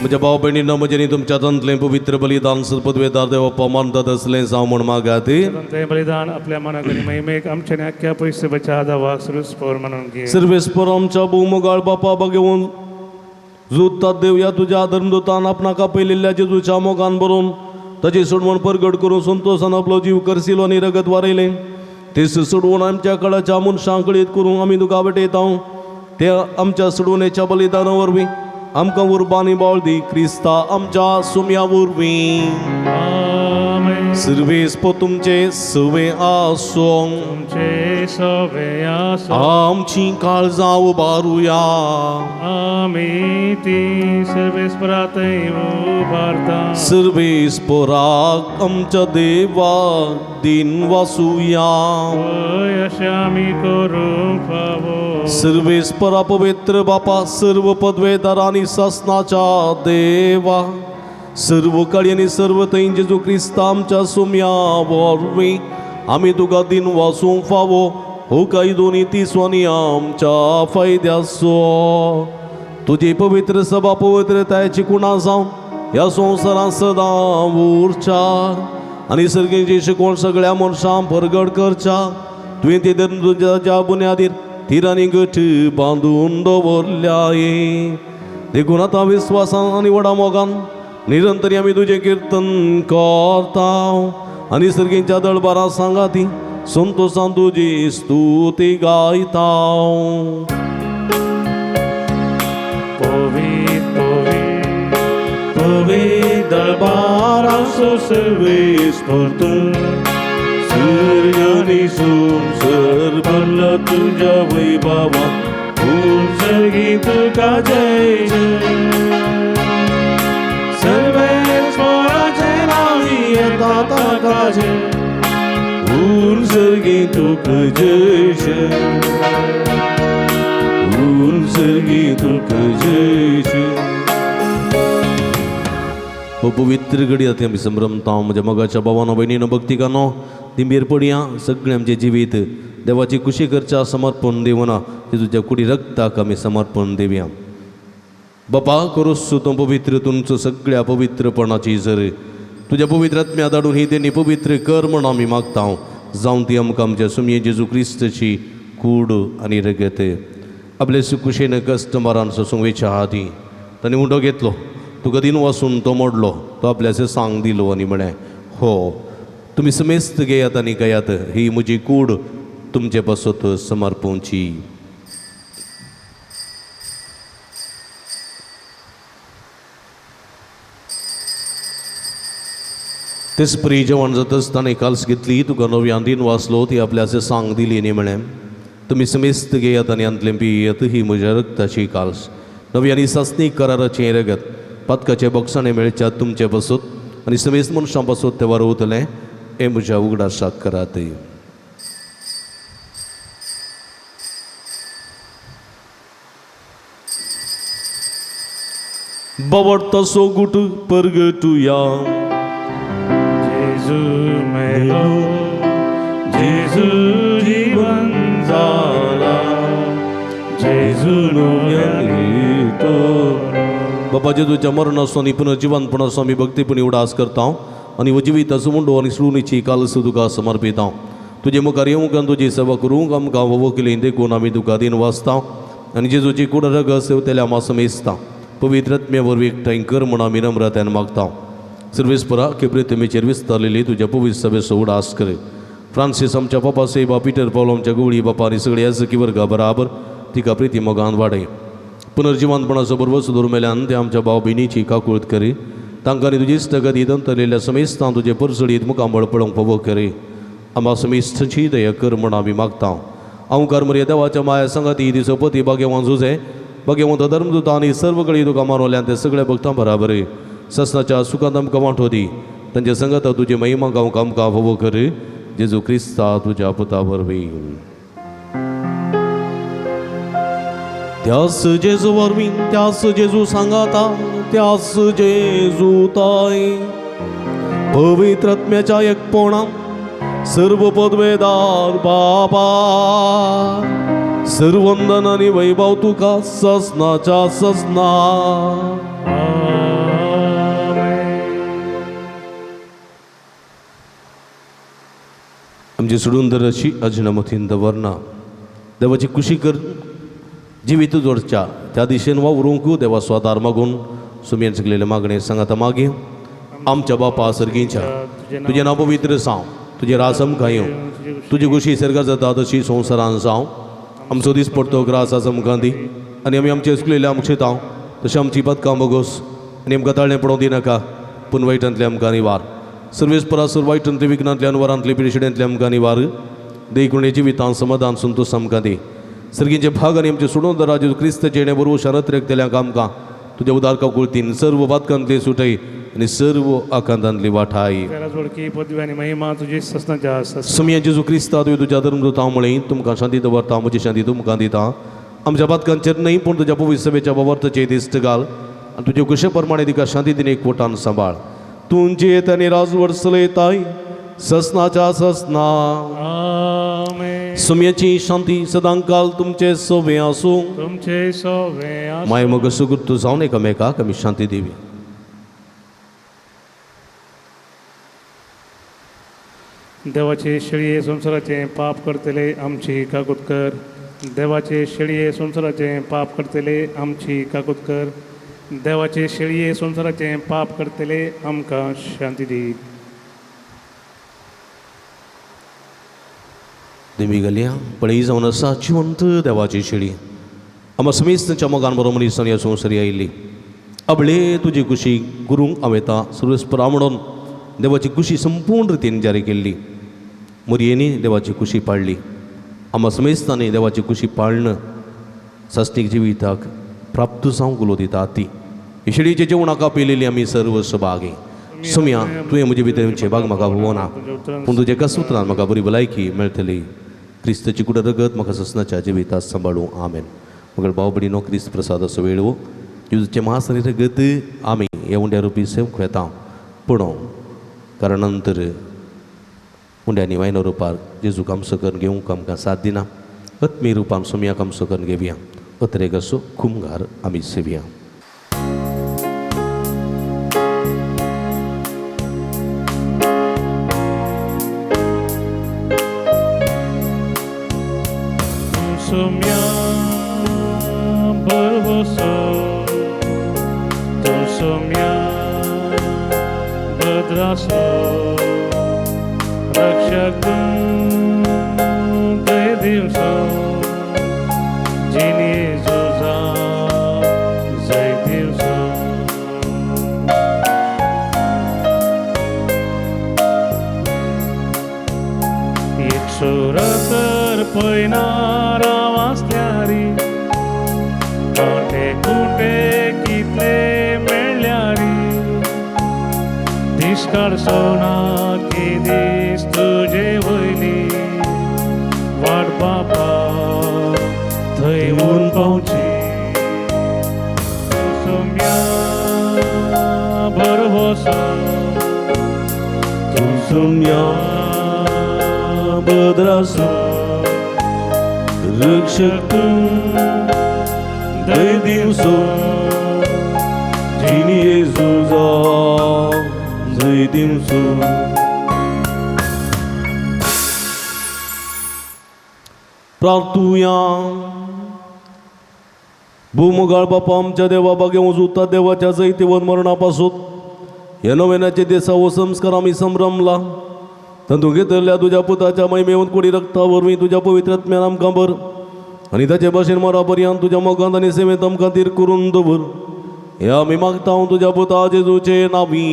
म्हज्या भाव भयणीनो, म्हजें न्ही तुमच्या हातांतलें पवित्र बलिदान पदवेदार देवप्पा मानतात असलें जावं म्हूण मागात. तें बलिदान आपल्या मनाक आनी महिमेक आमच्या आख्ख्या पयशे बच्या दावाक सुरस्पोर म्हणून घे. सर्वेस्पर आमच्या भोवमोगाळ बापा बघेवन जुतात देव ह्या तुज्या धर्मदूतान आपणाक आपयलेल्या जेजूच्या मोगान बरोवन ताची सोडवण परगट करून संतोशान आपलो जीव करसिलो आनी रगत वारयलें, तेच सोडवण आमच्या कळाच्या मनशां कळीत करूंक आमी तुका भेटयता. ते आमच्या सोडवणेच्या बलिदाना वरवीं आमकां उर्बा आनी बावळ दी, क्रिस्ता आमच्या सुम्या वरवीं. सर्वेस्पर तुमचे सवे आसूं, तुमचे सवे आसूं, आमची काळजां उबारुया, आमी ती सर्वेस्परातय उबारता. सर्वेस्पराक आमच्या देवाक दिन वासुया, अशें आमी करूंक फावो. सर्वेस्परा पवित्र बापा, सर्व पदवेदार आनी सासनाच्या देवा, सर्व काळी आनी सर्व थंय जेजू क्रिस्ता आमच्या सुम्या वरवीं आमी तुका दिन वासूंक फावो हो कायदो नी तिसवानी आमच्या फायद्याचो. तुजी पवित्र सभा पवित्रतायेची कुणा जावन ह्या संवसारांत सदां उरच्या आनी सर्गीची शिकवण सगळ्या मनशांक परगट करच्या. तुवें ती तुज्या बुन्यादीर थिरांनी गट बांदून दवरल्याय. देखून आतां विस्वासान आनी व्हडा मोगान निरंतर आमी तुजें किर्तन करता आनी सर्गींच्या दळबारा सांगाती संतोषान तुजी स्तुती गायता. पवित्र पवित्र पवित्र दरबाराचो सर्वेस्पर तूं, सर्ग आनी संवसार भरला तुज्या वैभवान, सर्गी तुका जय जय. सर्वेस्पराचें नांव येता ताका जय, ऊर सर्गी तुका जय जय, ऊर सर्गी तुका जय जय. हो पवित्र घडी आतां आमी संभ्रमता. म्हज्या मोगाच्या भावानो भयणीनो भक्तिकानो दिंबेर पडया सगळें आमचें जिवीत देवाची खुशी करच्या समर्पण दिवना जेजूच्या कुडी रक्ताक आमी समर्पण दिवया. बापा करोस तूं पवित्र तुमचो सगळ्या पवित्रपणाची जर तुज्या पवित्र आत्म्या धाडून ही तेणी पवित्र कर म्हण आमी मागता. जावन ती आमकां आमच्या सुमये जेजू क्रिस्ताची कूड आनी रगत आपले सुकुशेन कस्टमरान सोसूंक वेच्या आदीं ताणें उंडो घेतलो, तुका दिन वासून तो मोडलो, तो आपल्याचे सांग दिलो आनी म्हळें, हो तुमी समेस्त घेयात आनी गायात, ही म्हजी कूड तुमचे पासत समर्पणची. तेच परी जेवण जातच ताणें काल्स घेतली, तुका नव्यान दिन वाचलो, ती आपल्याचे सांग दिली आनी म्हळें, तुमी समेस्त घेयात आनी हांतलें पियेत, ही म्हज्या रक्ताची काल्स, नवी आनी सासणी कराराचें रगत, पातकाचे बक्षाणे मेळच्या तुमचे पासत आनी समेस्त मनशां पासत तें वारवतलें, हें म्हज्या उगडासाक करात. बावडता सोगूट परगटुया. जेजू मेलो, जेजू जीवन जाला, जेजू नव्यान येतो. बाबा जेजूच्या मरणाचो आनी पुनर्जिवनपणाचो आमी भक्तीपणी उडास करता आनी जिविताचो मुंडो आनी सुणीची कालस तुका समर्पिता. तुजे मुखार येवंक आनी तुजी सेवा करूंक आमकां वोवो केली देखून आमी तुका दिन वाचता आनी जेजूची कूड रगत सेवतेल्या आमा समेजता. पवित्र आत्म्या वरवीं एकठांय कर म्हूण आमी नम्रतायेन मागता. सर्वेस्परा केप्रेतमेचेर विस्तारलेली तुज्या पवित्र सभेचो उडास कर. फ्रांसीस आमच्या पापा सेवा पिटर पावलो आमच्या गवळी बापा आनी सगळे याजकी वर्गा बराबर तिका प्रिती मोगान वाडय. पुनर्जिवनपणाचो बरोबर सुदूर मेल्यान ते आमच्या भाव भयणीची काकूळत करी. तांकां तुजी इश्टगती दंतलेल्या समेस्तां तुजे परजळीत मुखामळ पळोवंक फावो करी. आमा समेस्तांची दया कर म्हूण आमी मागता. अंकार मर्या देवाच्या माया सांगाती ती सोपती भाग्यवान जुजे भाग्यवंत धर्मदूत आनी सर्व कडेन तुका मारवल्यान ते सगळे भक्तां बराबर ससनाच्या सुखांत आमकां वांटो दी. तांच्या संगाता तुजी महिमा गावंक आमकां फावो कर. जेजू क्रिस्ता तुज्या पुता वरवीं. त्यास जेजू वरवीं, त्यास जेजू सांगाता, त्यास जेजू ताय पवित्र आत्म्याच्या एकपणा सर्व पदवेदार बाबा सर्वंदन आनी वैभव तुका ससनाच्या ससना. आमची सोडून दर अशी अजनमतीन दवरना देवाची खुशी कर जिवीत जोडच्या त्या दिशेन वावरूंक देवाचो आदार मागून सुमयेन सगलेले मागणे सांगाता मागीर. आमच्या बापा सर्गींच्या तुजें नांव पवित्र जावं, तुजें राज आमकां येवं, तुजी खुशी सर्गार जाता तशी संवसारान जावं. आमचो दीस पडतो ग्रास आज आमकां दी आनी आमी आमचे चुकलेले आमकां शितां तशें आमची पदकां बोगोस आनी आमकां ताळणें पडोवंक दिनाका पूण वायटांतले आमकां निवार. सर्वेस्परासर वायटांतले विघ्नांतले अनवरांतले पिडेशिड्यांतले आमकां निवार. देखून जिवितान समाधान संतोष आमकां दी. सर्गींचे भाग आनी आमचे सोडून दरा जेजू क्रिस्त जेणे बरोबर शरत रेखतल्यांक आमकां तुज्या उदार काकुळतीन सर्व बातकांतले सुटय आनी सर्व आकांतांतली वाठाय. पदवी आनी महिमा तुजी ससनाच्या ससना. समिया जेजू क्रिस्ता तुवें तुज्या धर्मदूतां म्हळें तुमकां शांती दवरता, म्हजी शांती तुमकां दिता. आमच्या बातकांचेर न्हय पूण तुज्या पवित्र सभेच्या बाबर्थचेर दिश्ट घाल आनी तुजे कुशे प्रमाणे तिका शांती दिने एकवटान सांबाळ. तुमची आनी राजवट चलयताय ससनाच्या ससना. आमेन. सुम्याची शांती सदांकाल तुमचे सोवे आसूं. तुमचे सोवे आसूं. माय मग सुगुर्त जावन एकामेकाक आमी शांती दिवी. देवाचे शेळये संवसाराचें पाप करतले आमची काकूत कर. देवाचे शेळये संवसाराचें पाप करतले आमची काकूत कर. देवाचे शेळये संवसाराचें पाप करतले आमकां शांती दी. देवी गलया पळय जावन आसा जिवंत देवाची शेळी आमा समेस्तांच्या मोगान बरो मनीसान ह्या संवसारी आयिल्ली अबळे तुजी कुशी गुरूंक हांव येता सर्वेस्परा म्हणून देवाची कुशी संपूर्ण रितीन जारी केल्ली मोरयेनी देवाची कुशी पाळ्ळी आमा समेस्तांनी देवाची कुशी पाळणं सासणीक जिविताक प्राप्त जावंक उलो दिता ती शेळीचे जेवणाक आपयलेली आमी सर्व सभागी सोम्या तुवें म्हजे भितर येवचें भाग म्हाका भोवना पूण तुजें एका सुत्रान म्हाका बरी भलायकी मेळटली क्रिस्ताची कुडा रगत म्हाका ससनाच्या जिवितात सांबाळूं आमेन. मगर भाव भयणीनो क्रिस्त प्रसादाचो वेळ हो जेजूचें मास आनी रगत आमी ह्या उंड्या रुपी सेवंक वेता पूण कारण नंतर उंड्यांनी वायनो रुपार जेजूक आमचो करून घेवंक आमकां साथ दिना आत्मी रुपान सोम्याक आमचो करून घेवया अत्रेक असो खुमगार आमी सेवया. Sumya भरवसो तूं सोम्या भद्रासो रक्षक दय दिवसो जिणे झुजा जय दिवसो. एक सुर तर पयना वासल्यारी कांटे कुटे कितले मेळ्ळ्यारी दीस काडसो ना की दीस तुजे वयली वाट बापा थंय येवन पावची सोम्या भरवसो तूं सोम्या भद्रासो रक्षक तूं दय दिवसो जिणे झुजा जय दिवसो. प्रार्थुया. भूमगाळ बापा आमच्या देवा बागे उजुता देवाच्या जैतिवन मरणापासून ह्या नव्यानाचे देसा हो संस्कार आमी संभ्रमला तातूंत घेतल्या तुज्या पुताच्या महिमेवन कुडी रक्ता वरवीं तुज्या पवित्र आत्म्यान आमकां भर आनी ताचे भाशेन मरा पर्यंत तुज्या मोगांत आनी सेवेंत आमकां धीर करून दवर हे आमी मागता तुज्या पुता जेजूचे नांवी.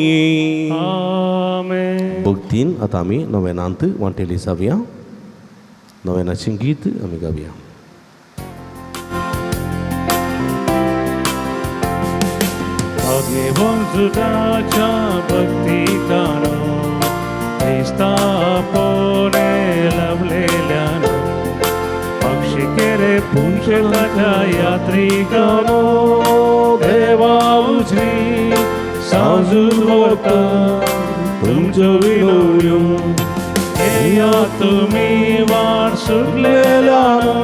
आमेन. भक्तीन आतां आमी नव्यानांत वांटेली जावया नव्यानाचें गीत आमी गावया. भगवंताच्या भक्तिकानो क्रिस्तापोने लवलेल्यानो पक्षी केरे पुंशेताच्या यात्रिकानो देवा उजरी सांजून वता तुमच्यो विनवण्यो येया तुमी वाट सुटलेल्यानो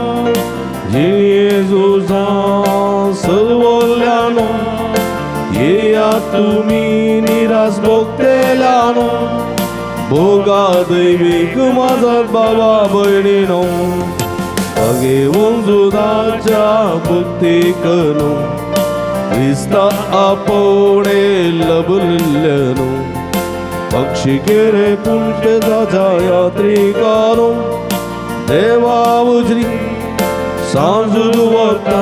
जेजूचा सर्वल्यानो येया तुमी निराश भोगतेल्यानो भोगा दैवीक माझा बाबा भयणीनो भगेवंजुदाच्या भक्तीकनो क्रिस्ता आपोणे लबलेल्यानो पक्षी केरे पुंशेताच्या यात्रिकानो देवा उजरी सांजून वता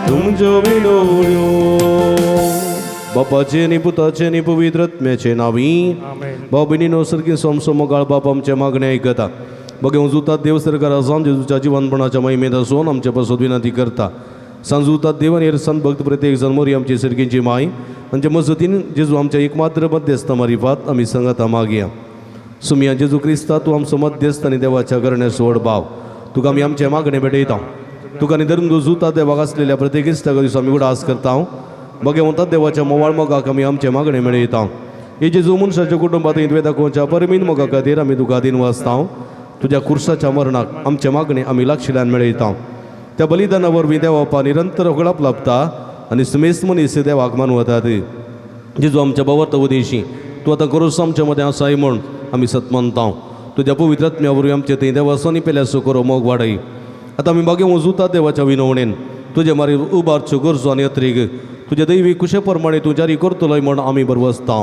तुमच्यो विनवण्यो. बापाचे आनी पुताचे आनी पवित्र आत्म्याचे नांवी. भाव भयणीनो सर्गी सोमसो मोगाळ बाप आमचे मागणे आयकता बगे उजुतात देव सरकार आसा जेजूच्या जिवनपणाच्या महिमेंत आसून आमचे पासत विनंती करता. सांजुतात देव आनी संत भक्त प्रत्येक जण मोरी आमची सर्गींची माय आमचे मजतीन जेजू आमच्या एकमात्र मध्यस्थ मारिफात आमी संगता मागया. सुमिया जेजू क्रिस्ता तूं आमचो मध्यस्थ आनी देवाच्या करण्याचो व्हड भाव तुका आमी आमचे मागणे भेटयता. तुका आनी धर्म जुता देवाक आसलेल्या प्रत्येक इश्टाक दिसो आमी उडास करता. बगे म्हणतात देवाच्या मोवाळ मोगाक आमी आमचे मागणे मेळयता. हे जेजू मनशाच्या कुटुंबात तुवें दाखोवच्या परमीन मोगा खातीर आमी तुका दिन वाचता. तुज्या कुर्साच्या मरणाक आमचे मागणे आमी लागशिल्ल्यान मेळयता. त्या बलिदाना वरवीं देवापा निरंतर होगळाप लाभता आनी सुमेस्त मनीस देवाक मानवतात. जेजू आमच्या भावार्थ उदेशी तूं आतां करोस आमच्या मदें आसाय म्हूण आमी सत मानता. तुज्या पवित्र आत्म्या वरवीं आमचे थंय देवासो पेल्यासो करो मोग वाडय. आतां आमी बागे वजुता देवाच्या विनवणेन तुजे मारी उबारच्यो गरजो आनी अत्रेग तुज्या दैवी कुशे प्रमाणे तूं जारी करतलोय म्हूण आमी बरवसता.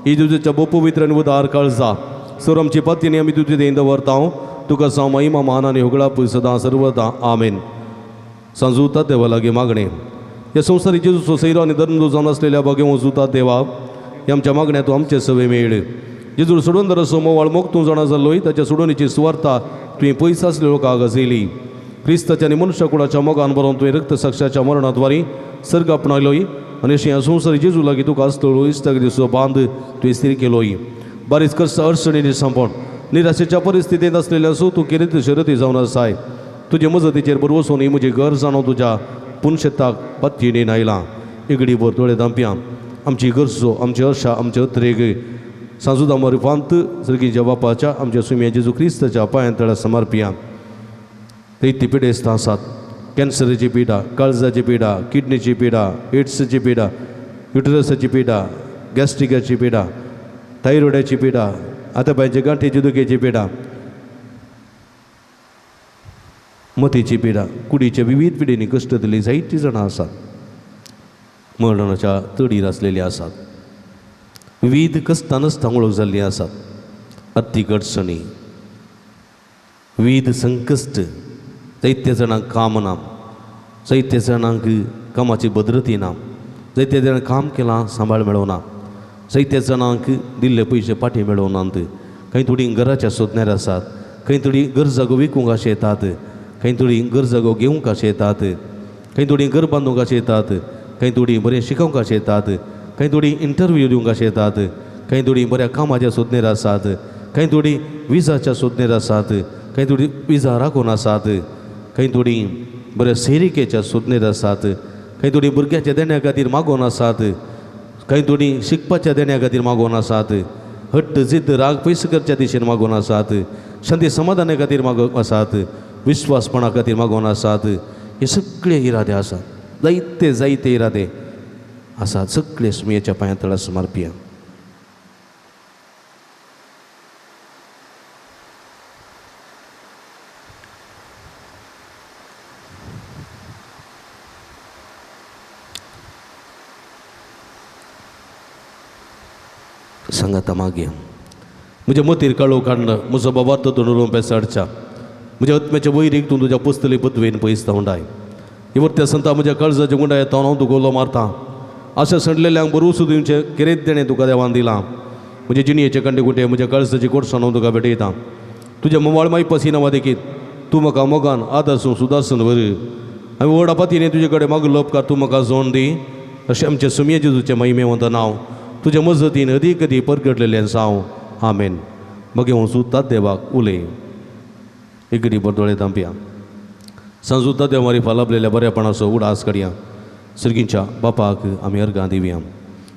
ही तुज्या भोव पवित्र आनी उदार काळजा सर आमची पत्नी आमी तुजे थंय दवरता. तुका जावं महिमा मान आनी होगळाप सदां सर्वदा आमेन. सांजुता देवा लागीं मागणें. ह्या संवसारी जेजूचो सैरो आनी धर्मदूत जावन आसलेल्या भाग्य जुता देवा, ह्या आमच्या मागण्या तूं आमचे सवे मेळ. जेजूर सोडून दर मोवाळ मोग तूं जाणा जाल्लोय, ताच्या सोडवणीची सुवार्ता तुवें पयस आसलेलो लोकांक गाजयली. क्रिस्ताच्या आनी मनुष्यकुळाच्या मोगान बरोवन तुवें रक्तसाक्षाच्या मरणाद्वारी सर्ग आपणायलोय आनी अशें ह्या संवसारी जेजू लागीं तुका आसतलो इश्टागतीचो बांद तुवें स्थीर केलोय. बारीच कश्ट अडचणींनी सांपोण निराशेच्या परिस्थितींत आसलेल्या सो तूं किरेत शरती जावन आसाय. तुजे मजतीचेर बरवसून ही म्हजी घर जाणो तुज्या पुनशेताक पत्तीणेन आयलां. इगडी भर दोळे धांपया आमची गरजो, आमची आशा, आमचे अत्रेग सांजुदा मरिफांत सर्गीच्या बापाच्या आमच्या सुम्या जेजू क्रिस्ताच्या पांयां तळा समर्पिया. ती पिडेस्तां आसात, कॅन्सराची पिडा, काळजाची पिडा, किडनीची पिडा, एड्साची पिडा, युटरसाची पिडा, गॅस्ट्रिकाची पिडा, थायरॉयडाची पिडा, आतां पांयचे गांठीची दुखेची पिडा, मतीची पिडा, कुडीच्या विविध पिडेनी कश्ट दिल्ली जायतीं जाणां आसात, मरणाच्या तडीर आसलेलीं आसात, विविध कश्टानच तांगळोक जाल्लीं आसात, अर्थीक अडचणी, विविध संकश्ट, जायत्या जाणांक काम ना, जायत्या जाणांक कामाची भद्रती ना, जायत्या जाणांक काम केलां सांबाळ मेळना, जायत्या जाणांक दिल्ले पयशे फाटीं मेळनात, खंय थोडीं घराच्या सोदण्यार आसात, खंय थोडीं घर जागो विकूंक अशें येतात, खंय थोडीं घर जागो घेवंक अशें येतात, खंय थोडीं घर बांदूंक अशें येतात, खंय थोडीं बरें शिकोवंक अशें येतात, खंय थोडीं इंटरव्यू दिवंक अशें येतात, खंय थोडीं बऱ्या कामाच्या सोदणेर आसात, खंय थोडीं विजाच्या सोदणेर आसात, खंय थोडीं विजा राखून आसात, खंय थोडीं बऱ्या सेरिकेच्या सोदणेर आसात, खंय थोडीं भुरग्याच्या देण्या खातीर मागोवन आसात, खंय थोडीं शिकपाच्या देण्या खातीर मागोवन आसात, हट्ट जिद्द राग पयस करच्या दिशेन मागोवन आसात, शांती समाधाना खातीर मागोवन आसात, विश्वासपणा खातीर मागोवन आसात. हे सगळे इरादे आसात, जायते जायते इरादे आसात, सगळे सुमयेच्या पांयां तळा समर्पिया. सांगाता मागीर म्हज्या मतीर काळो काडणं म्हजो बाबार्थ दोन पेसाडच्या म्हज्या आत्म्याच्या वैरीक तूं तुज्या पुस्तली पदवेन पयस धांवडाय. इवर्त्या संता म्हज्या काळजाच्या गुंडा येता हांव तुका उलो मारता. आशा सणलेल्यांक बरोवसू दिवचें केरेत देणें तुका देवान दिलां. म्हजे जिणयेचे कंडे कुटे म्हज्या काळजाची कोडसाण हांव तुका भेटयता. तुज्या मोवाळ माय पसिनावा देखीत तूं म्हाका मोगान आदर्सून सुदारसून व्हर. हांवें व्हड आपातीने तुजे कडेन मागलो उपकार तूं म्हाका जोण दी. अशें आमचें सुमये जेजूचें महिमेवंत नांव तुज्या मजतीन अदीक अदीक परगटलेलें जावं. आमेन. मागीर हांव सुद्दां देवाक उलय एकडे बरदोळे धांपया. सांजुता देवारी फालापलेल्या बऱ्यापणाचो उडास काडया. सर्गींच्या बापाक आमी अर्गां दिवया,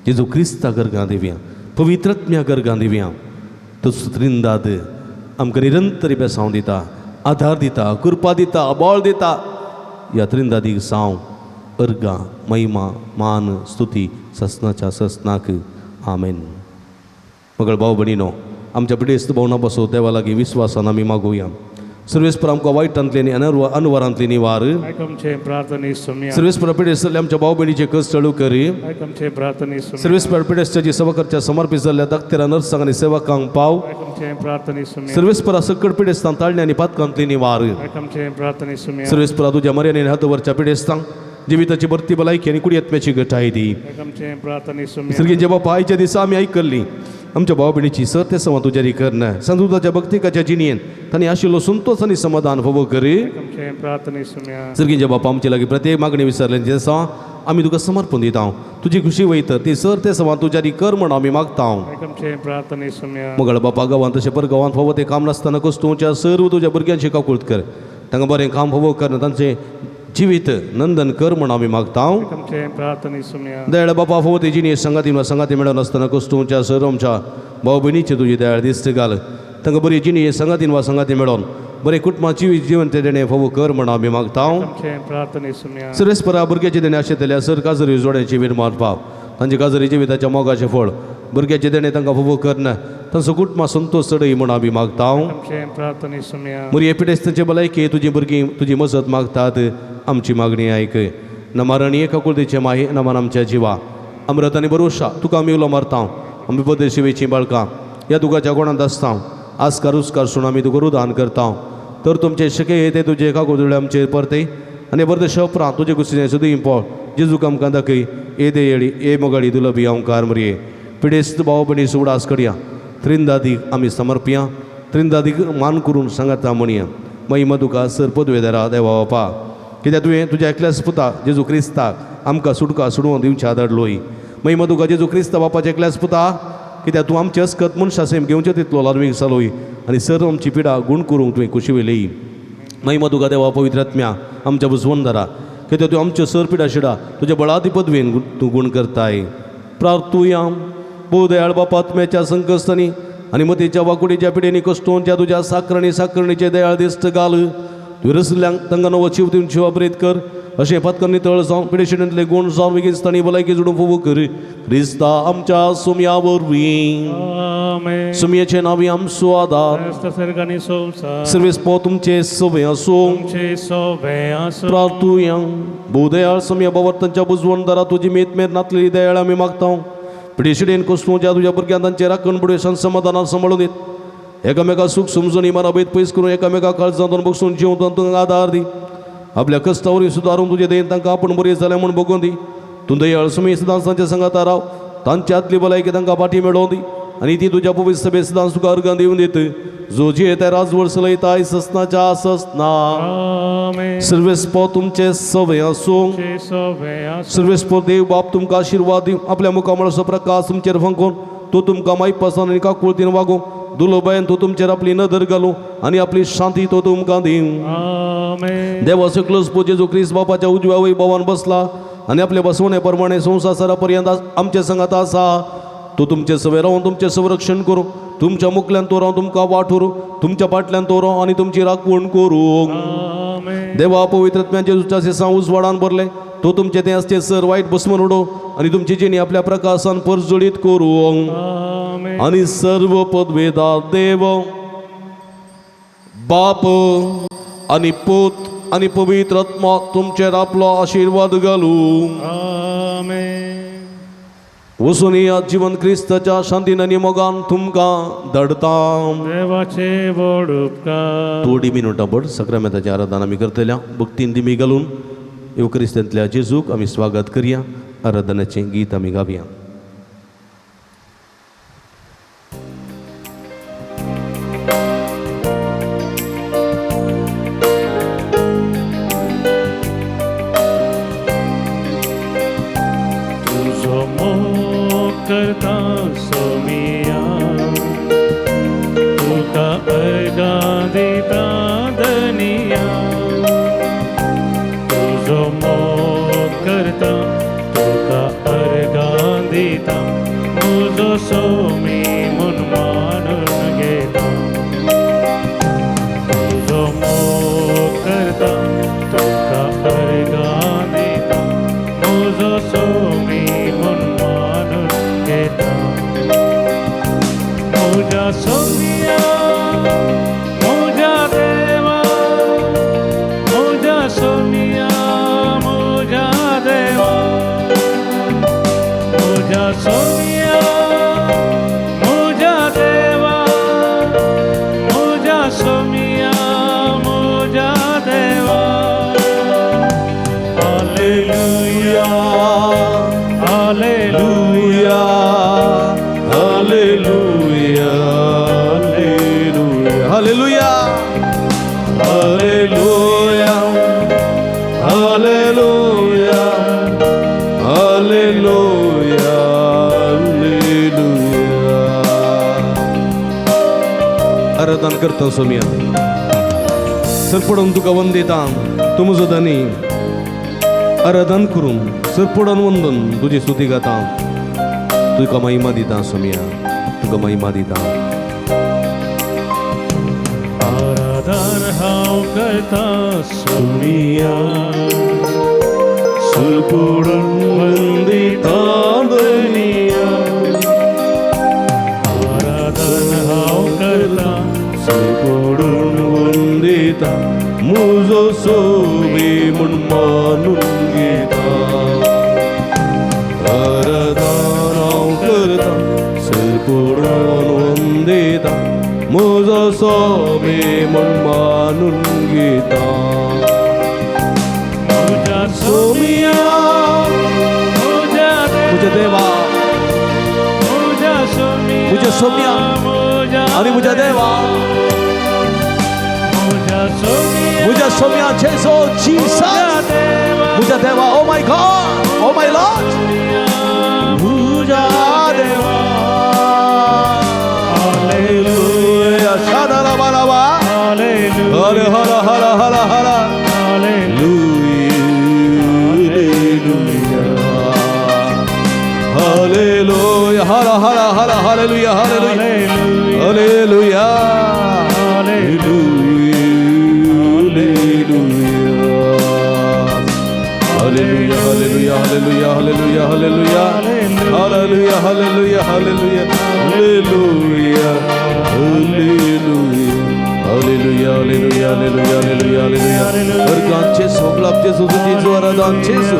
जेजू क्रिस्ताक अर्गां दिवया, पवित्रत्म्याक अर्गां दिवया. तो त्रिंदाद आमकां निरंतर बेसांव दिता, आधार दिता, कृपा दिता, बळ दिता. ह्या त्रिंदादीक साव अर्गां महिमा मान स्तुती ससनाच्या ससनाक. आमेन. मगळ भाव भयणीनो, आमच्या पिडेस्त भावना पासून देवा लागीं विस्वासान आमी मागुया. सर्वेस्पर आमकां वायटांतली आनी अनवरांतली निवार. सर्वेस्पर पिडेस्त आमच्या भाव भयणीचे कस चळू करी. सर्वेस्पर पिडेस्ताची सेवा करच्या समर्पित जाल्ल्या दाक्तेरा नर्सांक आनी सेवकांक पाव. सर्वेस्परा सकड पिडेस्तां ताळणे आनी पातकांतली निवार. सर्वेस्परा तुज्या मर्यादेन हातवरच्या पिडेस्तांक जिविताची भरती भलायकी आनी कुडयत्म्याची गटाय दी. सर्गींच्या बापा, आयच्या दिसा आमी आयकल्ली आमच्या भाव भयणीची सर ते समा तुज्या करना संतुताच्या भक्तिकाच्या जिणयेन तांणी आशिल्लो संतोष आनी समाधान फावो करी. सर्गींच्या बापा, आमचे लागीं प्रत्येक मागणी विसरले दिसा आमी तुका समर्पण दिता. तुजी खुशी वयता ती सर ते समा तुज्या कर म्हण आमी मागता. मगळ बापा, गांवांत तशें पर गांवांत फावो तें काम नासतना कस्तुच्या सर्व तुज्या भुरग्यांची काकूळत कर. तांकां बरें काम फावो कर, तांचें जिवीत नंदन कर म्हण आमी मागता. दयाळ बापा, फावो ती जिणी संगाती संगाती मेळोवन आसतना कस्तुच्या सर्व आमच्या भाव भयणीचे तुजी दयाळ दिश्ट घाल. तांकां बरी जिणी संगातीन वा संगाती मेळोवन बरें कुटुंबा जिवीत जिवन ते देणें फावो कर म्हण आमी मागता. सर्वेस्परा भुरग्याचे देणें आशिल्ल्या सर काजरी जोड्याची विरमात पाव. तांचे काजरी जिविताच्या मोगाचें फळ भुरग्याचे देणें तांकां फावो करना तांचो कुटुंबा संतोष चडय म्हण आमी मागता. मुरये पिडेस्तांचे भलायकी तुजी भुरगीं तुजी मजत मागतात. आमची मागणी आयक. नमारणी एका माही नमान आमच्या जिवा अमृत आनी बरोशा तुका आमी उलो मारता. आमी बदल शिवेची बाळकां ह्या दुगाच्या गोणांत आसता. आस्कार उस्कार सुन आमी तुका रुदान करता. तर तुमचे शके ते तुजे कागदुळे आमचेर परते आनी परते शपरां तुजे कुशीन सुद्दां पोळ जेजूक आमकां दाखय. ए दे येळी ए मोगाडी दुलबी ओंकार मरये. पिडेस्त भाव भयणी उगडास करया. त्रिंदादीक आमी समर्पया. त्रिंदादीक मान करून सांगाता म्हणया. महिमा तुका सर पदवेदारा देवा बापा, कित्याक तुवें तुज्या एकल्याच पुता जेजू क्रिस्ताक आमकां सुटका सुडोवन दिवच्या धाडलोय. महिमा तुका जेजू क्रिस्ता बापाच्या एकल्याच पुता, कित्याक तूं आमचे अस्कत मनशा सेम घेवचे तितलो लार्वीक जालोय आनी सर आमची पिडा गूण करूंक तुवें खोशी वेली. महिमा तुका देवा पवित्र आत्म्या आमच्या बुजवंदरा, कित्याक तूं आमच्यो सर पिडा शिडा तुज्या बळादी पदवेन तूं गूण करताय. प्रार्थुया. भोव दयाळ बापा, आत्म्याच्या संकश्टांनी आनी मतीच्या वाकुडीच्या पिडेनी कश्टोंच्या तुज्या साकरणी साकरणीचे दयाळ दिश्ट घाल. तुवें रसल्यांक तांकां नवो जीव दिवन जिवा प्रेत कर. अशें पातकांनी तळ जावन पिडेशिणींतले गूण जावन वेगीन भलायकी जोडून फुवू कर. क्रिस्ता आमच्या सुमया वरवीं. सुमयेचे नांवी आमचो आदार. सर्वेस पो तुमचे सवे आसूं. प्रार्थुया. भोव दयाळ सुमया बाबा तांच्या बुजवणदारा तुजी मेत मेर नातलेली दयाळ आमी मागता. पिडेशिडेन कोसलूच्या तुज्या भुरग्यां तांचे राखण बुडवे समाधानान सांबाळून दीत. एकामेका सूख समजून इमाराबेत पयस करून एकामेका काळजांतून बसून जिवून तांकां आदार दी. आपल्या कश्टावरी सुदारून तुजे देन तांकां आपूण बरी जालें म्हूण बगोवन दी. तूं दयाळ सुमी सदांच तांच्या सांगाता राव. तांच्या आदली भलायकी तांकां फाटी मेळोवन दी आनी ती तुज्या पवित्र सभेत सदांच तुका अर्गां दिवन दित. जो जियेता राजवड चलयता ससनाच्या ससना. सर्वेस पो तुमचे सवे आसूं. सर्वेस पो देव बाप तुमकां आशिर्वाद दिवं. आपल्या मुखामळाचो प्रकाश तुमचेर फांकून तो तुमकां मायपासान आनी काकुळतीन वागूं. दुलोबायन तो तुमचेर आपली नदर घालूं आनी आपली शांती तो तुमकां दिवं. देवाचो क्लोज पो जेजू क्रिस्त बापाच्या उजव्या वय भावान बसला आनी आपले बसवणे प्रमाणे संवसारा पर्यंत आमचे संगात आसा. तो तुमचे सवे रावन तुमचें संरक्षण करूं. तुमच्या मुखल्यान तो रावन तुमकां वाट व्हरूं. तुमच्या फाटल्यान तो रावन आनी तुमची राखवण करूं. देवा पवित्र आत्म्याचे जेजूच्या सेसां उजवाडान भरलें. तो तुमचे तें आसचे सर वायट बसमन उडोव आनी तुमची जिणी आपल्या प्रकाशान परजळीत करूं. आनी सर्व पदवेदार देव बाप आनी पूत आनी पवित्र आत्मा तुमचेर आपलो आशिर्वाद घालूं. वचून या जिवन क्रिस्ताच्या शांतीन आनी मोगान तुमकां धाडता. देवाचे व्हड उपकार. थोडी मिनुटां भर सक्रामेंताची आराधना आमी करतल्या. भक्तीन दिमी घालून येवक्रिस्तांतल्या जेजूक आमी स्वागत करया. आराधनाचें गीत आमी गावया. तुजो मोग करता सोमिया, तुका अर्गां दिता धनिया. तुजो मोग करता तुका अर्गां दिता, म्हजो सोमी म्हूण मानून घेता. तुजो मोग करता तुका अर्गां दिता, म्हजो सोमी म्हूण मानून घेता. म्हज्या सोमिया म्हज्या देवा, म्हज्या सोमिया म्हज्या देवा, म्हज्या सोमिया म्हज्या देवा, म्हज्या सोमिया म्हज्या देवा. Hallelujah hallelujah hallelujah hallelujah hallelujah hallelujah hallelujah hallelujah. आराधन करता सोमिया. सरपडून तुका वंदिता तूं म्हजो धनी. आराधन करून सरपडून वंदन तुजी स्तुती गाता. तुका महिमा दिता सोमिया, तुका महिमा दिता. आराधन हांव करता सोमिया, सुरपुडून वंदिता धनिया. आराधन हांव करता सुरपुडून वंदिता, म्हजो सोबी म्हूण मानून घेता. आराधन हांव करता सरपुडून वंदिता, म्हजो सोमी म्हूण मानून घेता. म्हज्या सोमिया म्हज्या म्हज्या देवा, म्हज्या सोमिया, म्हज्या सोमिया आनी म्हज्या देवा, म्हज्या सोमिया, म्हज्या सोमिया जेजू जीसस, म्हज्या देवा, oh my God, oh my Lord, म्हज्या देवा. हालेलुया. शादाला बालाबा. हालेलुया. हर हर हर हर हर. हालेलुया. हालेलुया. हर हर हर. Hallelujah hallelujah hallelujah. Hallelujah. Hallelujah. Hallelujah hallelujah hallelujah hallelujah hallelujah hallelujah hallelujah hallelujah hallelujah hallelujah hallelujah hallelujah hallelujah hallelujah. वर्गांत जेसू, गुलाब जेसू, तुजी आराधन जेसू.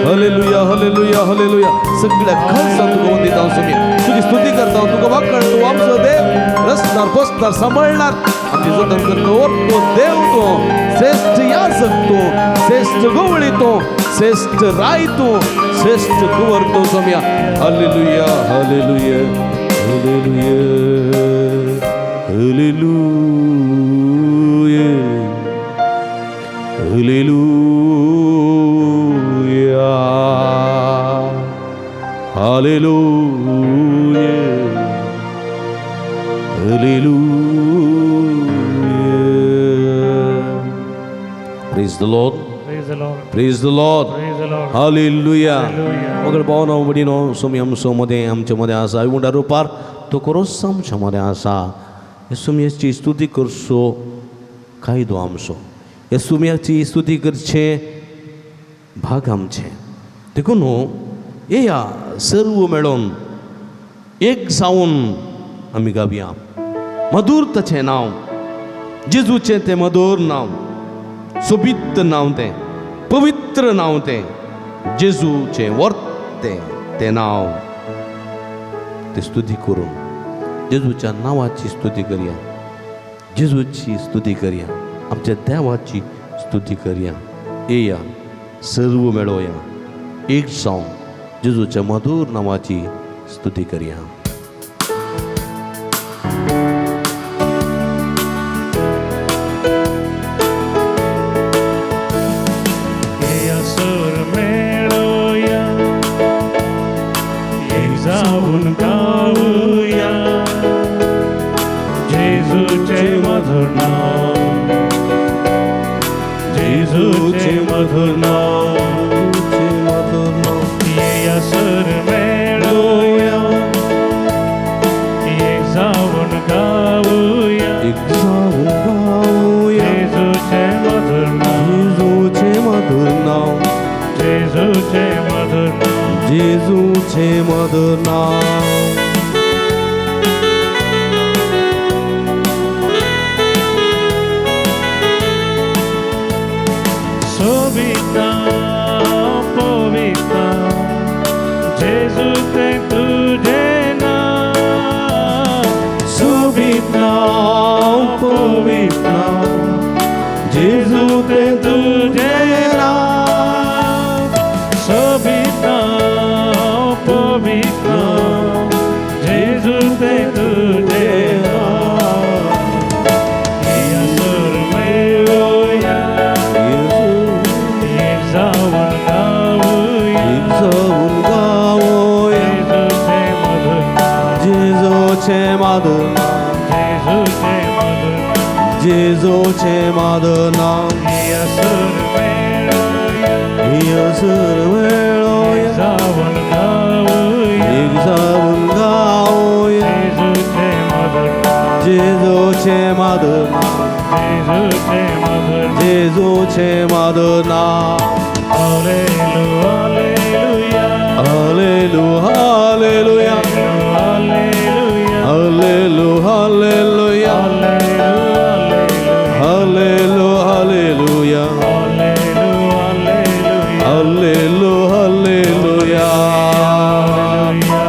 Hallelujah hallelujah hallelujah. सगळ्या खालसान तुका वंदिता हांव सोमिया, तुजी स्तुती करता हांव, तुका वाकण. तूं आमचो देव, रसणार पोसणार सांबाळणार, आमची जतन करतो तो देव. तूं श्रेष्ठ याजक, तूं श्रेष्ठ गवळी, तूं श्रेष्ठ राय, तूं श्रेष्ठ कुंवर तूं सोमिया. Hallelujah hallelujah hallelujah hallelujah hallelujah hallelujah hallelujah. Praise the Lord. Praise the Lord. Praise the Lord. Praise the Lord. Hallelujah. Hallelujah. मगर भावना भयणीनो, सोमी आमचो मदें, आमचे मदें आसा. उंडा रुपार तो खरोच आमच्या मदें आसा. हे सुमयाची स्तुती करचो कायदो आमचो, हे सुमयाची स्तुती करचें भाग आमचें. देखून येया सर्व मेळोन एक जावन आमी गावया मधूर ताचें नांव, जेजूचें तें मधूर नांव, सोबीत नांव तें, पवित्र नांव तें, जेजूचें वर्तें तें नांव. तें स्तुती करून जेजूच्या नांवाची स्तुती करया, जेजूची स्तुती करया, आमच्या देवाची स्तुती करया. येया सर्व मेळोया एक जावन जेजूच्या मधूर नांवाची स्तुती करया. येया सर मेळोया, एक जावन गावया जेजूचें मधुर नांव, जेजूचें मधुर नांव. येया सर मेळोया, एक जावन गावया एक जावन गावया जेजूचें मधुर नांव, जेजूचें मधुर नांव, जेजूचें मधुर नांव. जेजूचें मधुर नांव. सोबिता पविता जेजू तें तुजें नांव, सोबीत नांव, पवित्र नांव, जेजू तें तुजें नांव. सोबिता पवित्र जेजू तें तुजें नांव. येया सर मेळोया, एक जावन गावया एक जावन गावया जेजूचें मधुर नांव, जेजूचें मधुर नांव, जेजूचें मधुर नांव. जेजूचें मधुर नांव. येया सर मेळोया, येया सर मेळोया, जावन गावया एक जावन गावया जेजूचें मधुर नांव, जेजूचें मधुर नांव, जेजूचें मधुर नांव. जेजूचें मधुर नांव. Hallelujah hallelujah hallelujah hallelujah hallelu hallelujah hallelujah hallelu hallelu hallelujah hallelujah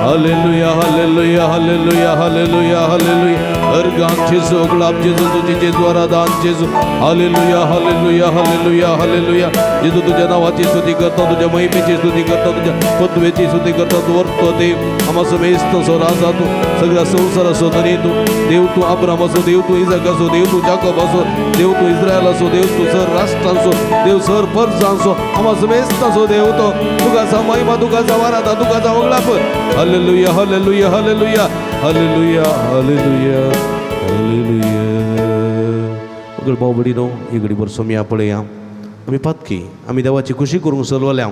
hallelujah hallelujah hallelujah Hallelujah hallelujah. अर्गां जेजू, गुलाब जेजू, तुझी जेजू आराधन जेजू. Hallelujah hallelujah hallelujah hallelujah. जेजू तुझ्या नावाची स्तुती करता, तुझ्या महिमेची स्तुती करता, तुझ्या पदवेची स्तुती करता. तू वर्तो देव, आम्हा समेस्त राजा तू, सगळ्या संसाराचो धनी तू. देव तू अब्राम असो, देव तू इजाक असो, देव तू जाकोब असो, देव तू इस्रायल असो, देव तू सर राष्ट्रांचो देव, सर परजांचो, आम्हा समेस्ताचो देव तो. तुका महिमा, तुका वारादा, तुका वगळाप. Hallelujah hallelujah hallelujah hallelujah hallelujah hallelujah. मगळ भाव भयणीनो, ही घडीभर सोमया पळया. आमी पातकी, आमी देवाची खुशी करूंक सरवल्या,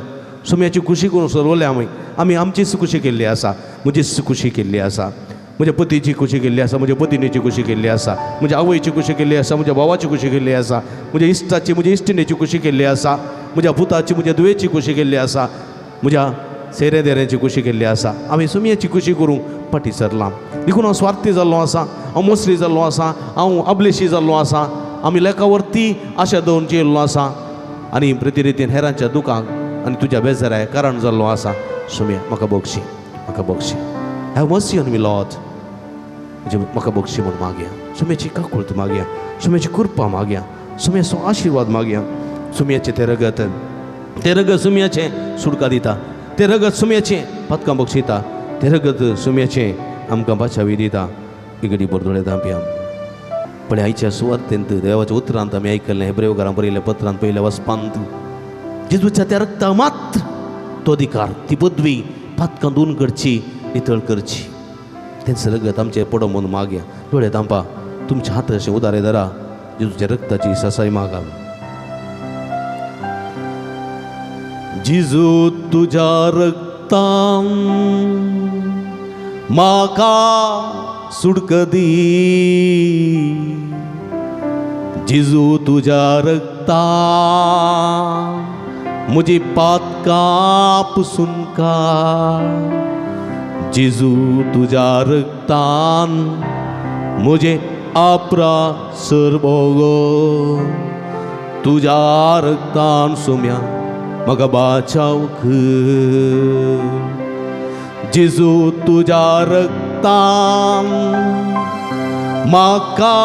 सोम्याची खुशी करूंक सरवल्या. आमी आमी आमचीच खुशी केल्ली आसा, म्हजीच खुशी केल्ली आसा, म्हज्या पतीची खुशी केल्ली आसा, म्हज्या पतिनीची खुशी केल्ली आसा, म्हज्या आवयची खुशी केल्ली आसा, म्हज्या भावाची खुशी केल्ली आसा, म्हज्या इश्टाची, म्हज्या इश्टिणीची खुशी केल्ली आसा, म्हज्या पुताची, म्हज्या धुवेची खुशी केल्ली आसा, म्हज्या सेरे देऱ्यांची खुशी केल्ली आसा. आमी सुमयाची खुशी करूंक फाटीं सरलां. देखून हांव स्वार्थी जाल्लो आसा, हांव मोसरी जाल्लो आसा, हांव अबलेशी जाल्लो आसा. आमी लेखावरती आशा दवरून जियेल्लो आसा आनी प्रतिरितीन हेरांच्या दुखांक आनी तुज्या बेजाराय कारण जाल्लो आसा. सुमया म्हाका बक्षी, म्हाका Bakshi. Have mercy on me Lord. म्हणजे म्हाका बक्षी म्हूण मागया, सुम्याची काकुळत मागया, सुम्याची कृपा मागया, सुम्याचो आशिर्वाद मागया. सुम्याचें तें रगत, तें रगत सुम्याचें सुटका दिता, तें रगत सुम्याचें पातकां बक्षिता, तें रगत सुम्याचें आमकां बाचावी दिता. इगडी बरदोळे धांपया. पण आयच्या सुवार्तेंत देवाच्या उतरांत आमी आयकल्लें, हेब्रेवकारां बरयल्ल्या पत्रांत पयल्या वचपांत जेजूच्या त्या रक्ता मात्र तो अधिकार, ती पदवी पातकां दोन करची, नितळ करची. तेंच रगत आमचें पडो म्हणून मागया. दोळे धांपा, तुमच्या हात अशें उदारे धरा, जेजूच्या रक्ताची सासाय मागा. जेजू तुज्या रक्तान म्हाका सुडक दी, जेजू तुज्या रक्तान म्हजी पातकां पुसून काड, जेजू तुज्या रक्तान म्हजें अपराध भोगो, तुज्या रक्तान सुम्या म्हाका बाचाव कर. जेजू तुज्या रक्तान म्हाका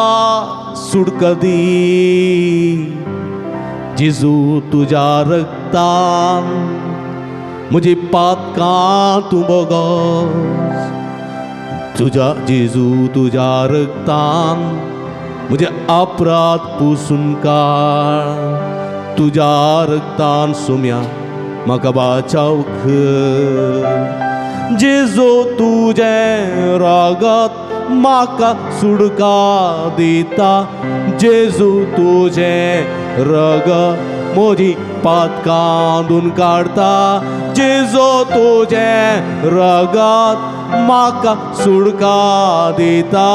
सुटक दी, जेजू तुज्या रक्तान म्हजी पातकां तूं भोगस, तुज्या जेजू तुज्या रक्तान म्हजे अपराध पुसून काड, तुज्या रक्तान सुम्या म्हाका बाचाव कर. जेजू तुजें रगत म्हाका सुटका दिता, जेजू तुजें रगत म्हजी पातकां धुवन काडटा, जेजू तुजें रगत म्हाका सुटका दिता,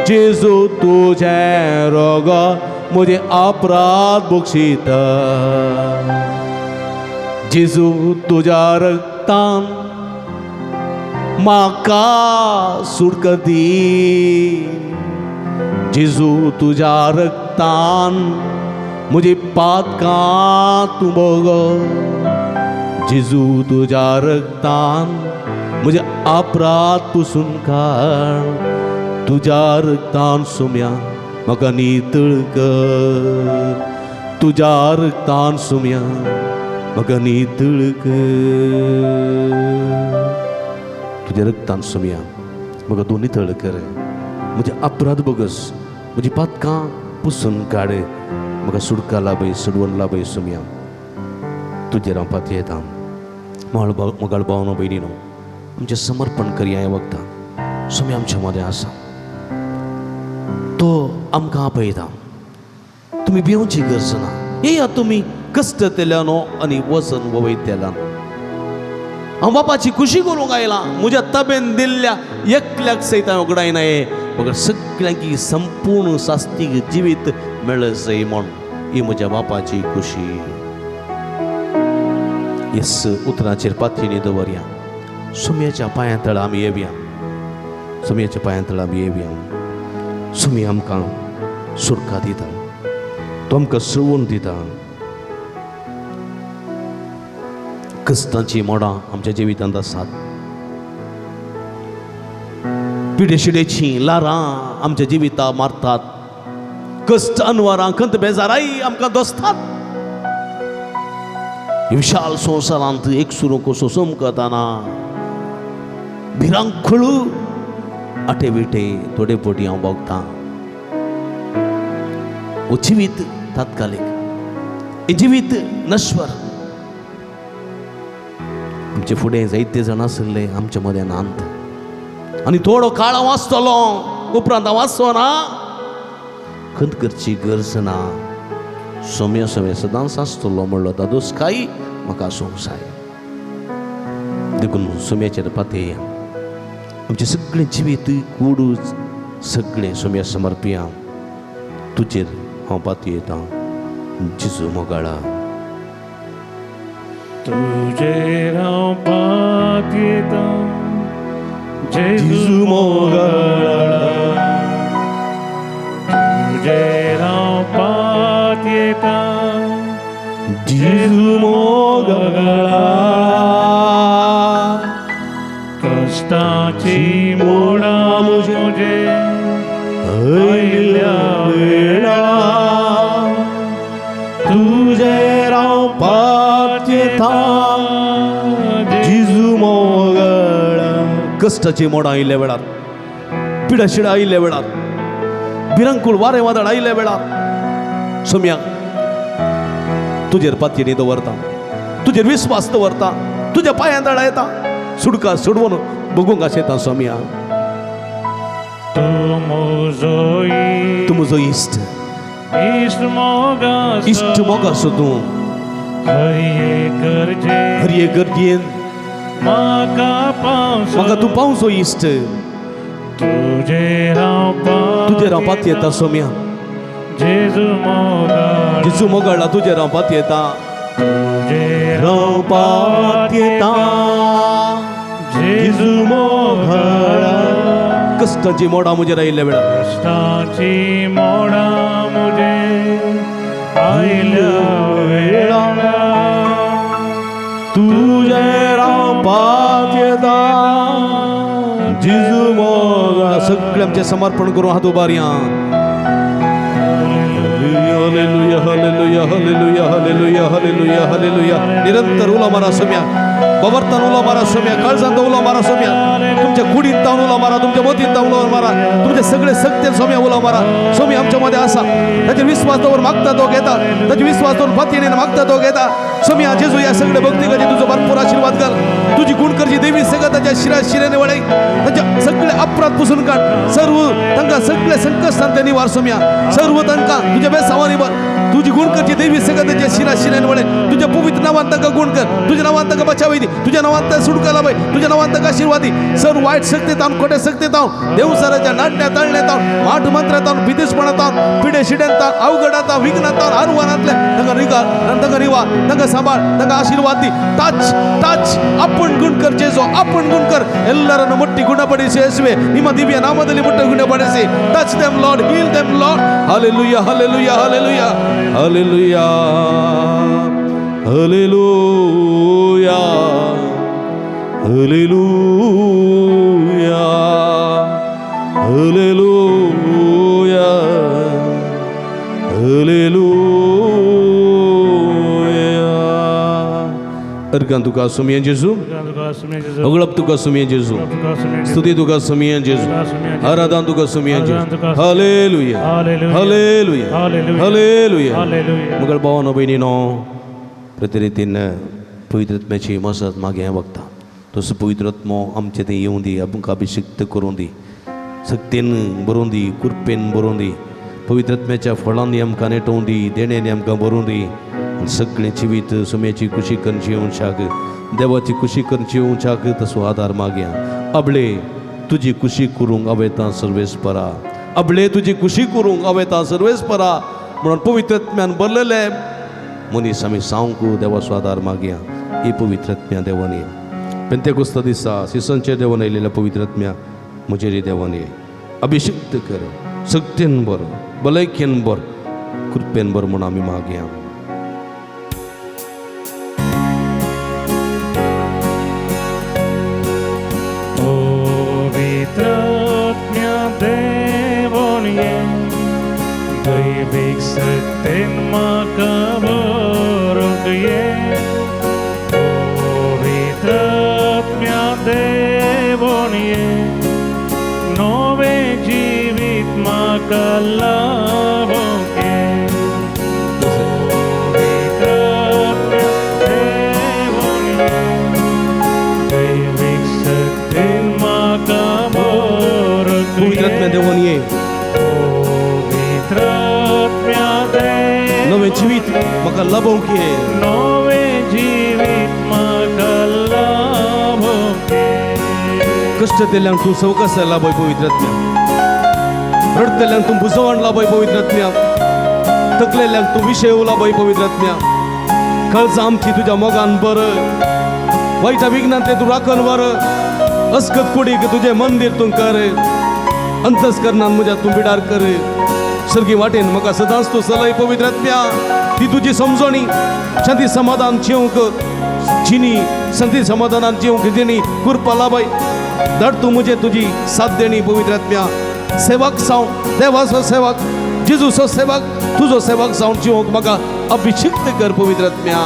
जेजू तुजें रगत म्हजें अपराध बक्षिता. जेजू तुज्या रक्तान म्हाका सुटक दी, जेजू तुज्या रक्तान म्हजी पातकां तूं भोगो, जेजू तुज्या रक्तान म्हजें अपराध पुसून काड, तुज्या रक्तान सुम्या म्हाका नितळ कर, तुज्या रक्तान सुम्या म्हाका नितळ कर, तुज्या रक्तान सुम्या म्हाका तूं नितळ कर, म्हजें अपराध बगस, म्हजी पातकां पुसून काड, म्हाका सुटका लाभय, सोडवण लाभय सुम्या. तुजेर हांव पातयेता. मोगाळ भावनो भयणीनो, आमचें समर्पण करया ह्या वखदां. सुम्या आमच्या मदें आसा, तो आमकां आपयता. तुमी भिवची गरज ना. येया तुमी कश्ट तेल्यानो आनी वजन वयतेल्यान. हांव बापाची खुशी करूंक आयलां, म्हज्या तबेन दिल्ल्या एकल्याक सयत हांवें उगडायना हे, मगर सगळ्यांकी संपूर्ण सास्तीक जिवीत मेळजय म्हूण ही म्हज्या बापाची खुशी. येस उतराचेर पातयेनी दवरया. सुम्याच्या पांयां तळा आमी येवया, सुम्याच्या पांयां तळा आमी येवया. सुमी आमकां सुरखा दिता, तो आमकां सळवून दिता. क्रिस्तांची मोडां आमच्या जिवितांत आसात, पिडेशिडेचीं लारां आमच्या जिविता मारतात, कश्ट अनवरां खंत बेजाराय आमकां दोसतात. विशाल संवसारांत एकसुरो कसो चमकतना भिरांकूळ आटे विटे थोडे पोटी हांव भोगतां. हो जिवीत तात्कालीक, हें जिवीत नश्वर. आमचे फुडें जायते जाण आशिल्ले आमच्या मदें नात आनी थोडो काळ हांव आसतलो, उपरांत हांव आसचो ना. खंत करची गरज ना. सोम्या सोम्या सदांच आसतलो म्हणलो दादोस काय म्हाका आसूंक जाय. देखून सोम्याचेर पातयेया आमचें सगळें जिवीत कूड सगळें सोम्या समर्पिया. तुजेर हांव पातयेतां जेजू मोगाळा. तुजेर हांव पातयेतां जेजू मोगाळा, तुजेर हांव पातयेतां जेजू मोगाळा. कश्टाची मोडां म्हजे आयल्या वेळा तुजेर हांव पातयेतां जेजू मोगाळा. कश्टाची मोडां आयिल्ल्या वेळार, पिडाशिडा आयिल्ल्या वेळार, भिरांकूळ वारें वादळ आयिल्ल्या वेळार सोम्या तुजेर पातयेणी दवरता, तुजेर विस्वास दवरता, तुज्या पांयां तळा येता, सुडका सोडवून बघूंक आशेता सोम्या. तूं म्हजो तूं म्हजो इश्ट, इश्ट मोगासो, इश्ट मोगासो तूं. हर एक गरजेन हर एक गरजेन म्हाका पावसो, म्हाका तूं पावसो इश्ट. तुजेर हांव तुजेर हांव पातयेता सोम्या. जेजू मोगाळा, जेजू मोगाळा तुजेर हांव पातयेता, तुजेर हांव पातयेतां जेजू मोगाळा. कश्टाची मोडां म्हजेर आयिल्ल्या वेळार, कश्टाची मोडां म्हजे आयिल्ल्या वेळार तुजेर हांव पातयेतां जेजू मोगाळा. सगळें आमचें समर्पण करून हात उबारया. Hallelujah, hallelujah, hallelujah, hallelujah, hallelujah, hallelujah. निरंतर उलो मारा सोम्या, बवर्तान उलो मारा सोम्या, काळजांत उलो मारा सोम्या, तुमच्या कुडींत तावन उलो मारा, तुमच्या मतींत तावन उलो मारा, तुमचे सगळे सक्तेन सोम्या उलो मारा. सोम्या आमच्या मध्ये आसा, ताचेर विस्वास दवर मागता तो घेता, ताचेर विस्वास दवर पातयेन मागता तो घेता. सोम्या जेजू ह्या सगळे भक्ती करची तुजो भरपूर आशिर्वाद घाल. तुजी गुण करची देवी सगळं ताच्या शिरा शिऱ्याने वळय, ताच्या सगळे अपराध पुसून काड. सर्व तांकां सगळे संकश्टान ते निवार सोम्या. सर्व तांकां तुज्या बेसावानी भर. तुजी गुण करची देवी सगळं ताच्या शिरा शिऱ्याने वळय. तुज्या पवित्र नावान तांकां गुण कर, तुज्या नावान तांकां बचाव दी, तुज्या नावान तांकां सुटका लाभय, तुज्या नावान तांकां आशिर्वाद दी. सर्व वायट शक्ती तावन, खोटे शक्ती तावन, देवसाराच्या नाडण्या तळण्या तावन, माठ मंत्रा तावन, पिदेशपणा तावन, पिडे शिड्यान तावन, अवघडां तावन, विघ्नां तावन, आरवानांतले तांकां रिगार, तांकां रिवार, तांकां सांबाळ, तांकां आशिर्वाद दी. ಟಚ್ ಟಚ್ आपण ಗುಣ ಕರ್ ಜೇಸು, आपण ಗುಣ ಕರ್. ಎಲ್ಲರನ್ನು ಮುಟ್ಟಿ ಗುಣಪಡಿಸಿ ಯೇಸುವೆ, ನಿಮ್ಮ ದಿವ್ಯ ನಾಮದಲ್ಲಿ ಮುಟ್ಟಿ ಗುಣಪಡಿಸಿ. Touch them Lord, heal them Lord. Hallelujah, hallelujah, hallelujah, hallelujah, hallelujah, hallelujah, hallelujah, hallelujah. अर्गां तुका सुमये जेजू, अगळप तुका सुमये जेजू, स्तुती तुका सुमये जेजू, आराधन तुका सुमये जेजू. Hallelujah, hallelujah, hallelujah. मगळ भावानो भयणीनो, प्रतिरितीन पवित्र आत्म्याची मसत मागीर वखता तसो पवित्र आत्मो आमचे ते येवं दी, आमकां अभिषिक्त करूं दी, सक्तेन बरोवं दी, कृपेन बरोवं दी, पवित्र आत्म्याच्या फळांनी आमकां नेटोवं दी, देण्यांनी आमकां बरोवं दी. सगळें जिवीत सुम्याची कुशी करून जिवच्याक, देवाची कुशी करून जिवच्याक तसो आदार मागया. अबळे तुजी कुशी करूंक अवेता सर्वेस्परा, अबळे तुजी कुशी करूंक अवेता सर्वेस्परा म्हणून पवित्र आत्म्यान भरलेले मनीस आमी सावंक देवाचो आदार मागया. ही पवित्र आत्म्या देवान ये. पेंतेकोस्ता दिसा सिसनचे देवान आयिल्ल्या पवित्र आत्म्या म्हजेर देवान ये, अभिषिक्त कर, सक्तेन बर, भलायकेन बर, कृपेन बर म्हूण आमी मागया. पवित्र शक्तेन म्हाका भरूंक ये पवित्र आत्म्या देवून ये नवें जिवीत म्हाका लाभोंक ये पवित्र आत्म्या देवून ये दैवीक शक्तेन म्हाका भरूंक पवित्र आत्म्या देवून ये पवित्र आत्म्या देवून नवें जिवीत म्हाका लाभोवंक ये नवें जिवीत म्हाका लाभोवंक ये कश्ट दिल्ल्यांक तूं सवकास लाभय पवित्र आत्म्या रडटल्यांक तूं बुजवण लाभय पवित्र आत्म्या थकलेल्यांक तूं विशय लाभय पवित्र आत्म्या काळजां आमची तुज्या मोगान बर वायटा विघ्नांतलें तूं राखण वर अस्कत कुडीक तुजें मंदीर तूं कर अंतस्करणान म्हज्या तूं बिडार कर सर्गी वाटेन म्हाका सदांच तूं चलय पवित्र आत्म्या ती तुजी समजणी शांती समाधान जिवंक जिनी शांती समाधानान जिवंक जिणी कृपा लाभय धाड तूं म्हजे तुजी साथ देणी पवित्र आत्म्या सेवक जावं देवाचो सेवक जेजूचो सेवक तुजो सेवक जावन जिवंक म्हाका अभिषिक्त कर पवित्र आत्म्या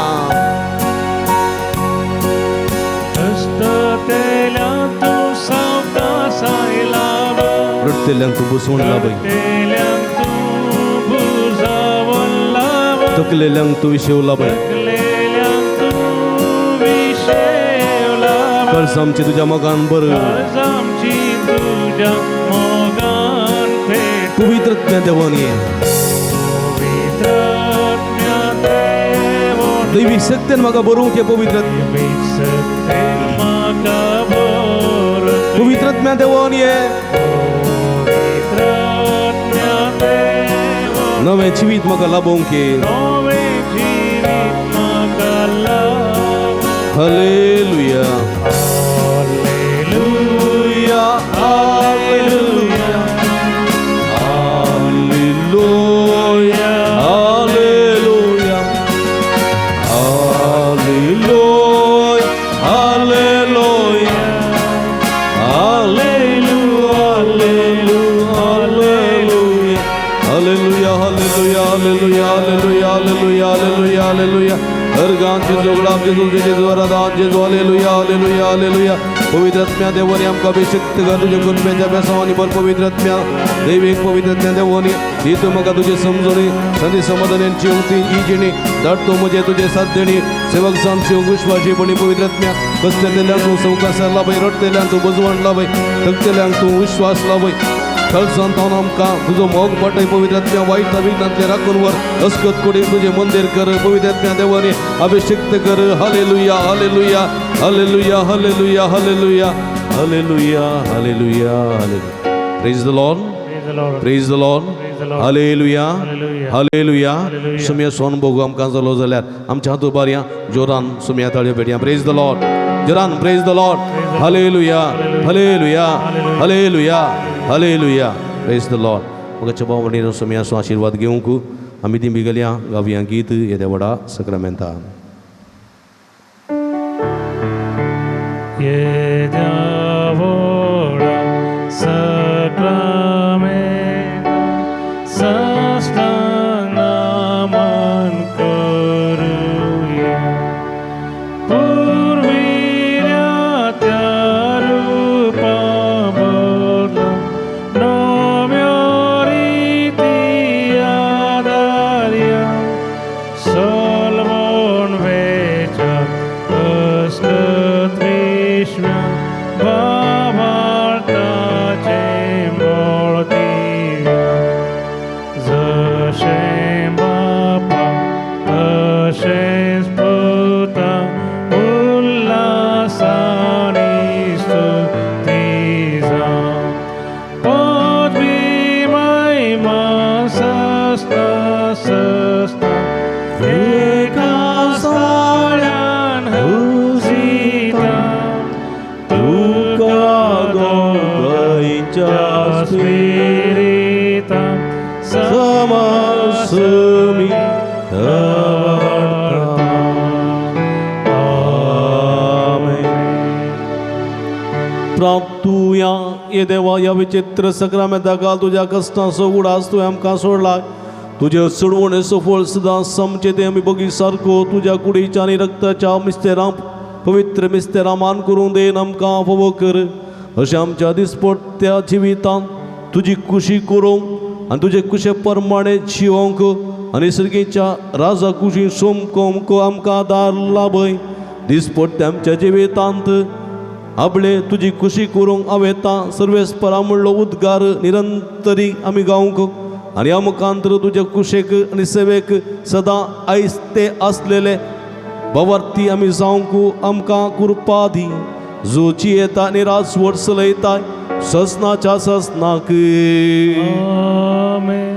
कश्टतेल्यांक तूं सावकासाय लाभ रडटल्यांक तूं बसवण लाभय रडटेल्यांक तूं बुजावन लाभ थकलेल्यांक तूं विशेव लाभय थकलेल्यांक तूं विशेव लाभ काळजां आमची तुज्या मोगान बर काळजां आमची तुज्या मोगान पेट पवित्र आत्म्या देवान ये पवित्र आत्म्या देवून दैवी शक्तेन म्हाका बरोवंक ये पवित्र आत्म्या. दैवी शक्तेन म्हाका भरूंक पवित्र आत्म्या देवान ये पवित्र आत्म्या देवून नवें जिवीत म्हाका लाभोवंक ये नवें जिवीत म्हाका लाभ hallelujah hallelujah hallelujah hallelujah hallelujah hallelujah hallelujah hallelujah hallelujah hallelujah hallelujah hallelujah hallelujah hallelujah hallelujah हरगान जेजू गुलाम जेजू जेजू वरदान जेजू हालेलुया हालेलुया हालेलुया पवित्र आत्म्या देवानी आमकां अभिषिक्त कर तुज्या कृपेच्या बेसांवांनी भर पवित्र आत्म्या दैवीक पवित्र आत्म्या देवानी दी तूं म्हाका तुजी समजणी संदी समाधानाची उक्ती ही जिणी धाड तूं म्हजे तुजे साथ देणी सेवक जावन जिवंक विश्वासीपणी पवित्र आत्म्या कश्टतेल्यांक तूं सवकासार लाभय रडटेल्यांक तूं बुजवण लाभय थकतेल्यांक तूं विश्वास लाभय खळसान तावन आमकां तुजो मोग पाटय पवित्र आत्म्या वायट विघ्नांतलें राखून वर अस्कत कुडीक तुजें मंदीर कर पवित्र आत्म्या देवानी अभिषिक्त कर hallelujah hallelujah hallelujah hallelujah hallelujah hallelujah hallelujah hallelujah praise the Lord. Praise the Lord. Praise the Lord. Praise the Lord. Hallelujah Hallelujah. Hallelujah Hallelujah. सुम्या सोन भोगू आमकां जालो जाल्यार आमच्या हात उबारया जोरान सुम्या ताळयो पेटया प्रेज the Lord जोरान praise the Lord hallelujah hallelujah hallelujah hallelujah praise the Lord म्हाका भाव सुम्याचो आशिर्वाद घेवंक आमी ती बिगलया गावया गीत येद्या व्हडा सक्रामेंता येद्या व्हडा सक्रामेंत साश्टांग नमन करुया पुर्विल्या त्या रुपा बदला नव्यो रिती आदारया सलवण वेच्या अस्कत विश्व्या भावार्थाचें बळ दिव्या जशें बापा तशेंच पुता उल्हासानी स्तुती जावं पदवी महिमा सस्ता सस्ता एका साळ्यान हुसिता तुका दोगांयच्या स्पिरिता समासमी वाडता. आमेन. प्राप्तुया ये देवा ह्या विचित्र सक्रामेंता काल तुज्या कश्टांचो उडास तुवें आमकां सोडला. तुजे चडवणे सफळ सदां समचें तें आमी बगी सारको तुज्या कुडीच्या आनी रक्ताच्या मिस्तेरां पवित्र मिस्तेरां मान करूं then आमकां फावो कर. अशें आमच्या दिसपट्ट्या जिवितांत तुजी खुशी करूंक आनी तुजे कुशे प्रमाणे जिवोंक आनी सर्गीच्या राजा कुशी सोमकोंक आमकां दार लाभय. दिसपट्ट्या आमच्या जिवितांत आपले तुजी खुशी करूंक हांव येता सर्वेस्परा म्हणलो उद्गार निरंतरी आमी गावंक आनी आमकांत्र तुज्या कुशेक आनी सेवेक सदां आयस्ते आसलेले भवार्थी आमी जावंक आमकां कृपा दी. जो जियेता आनी राजवट चलयता ससनाच्या ससनाक. आमेन.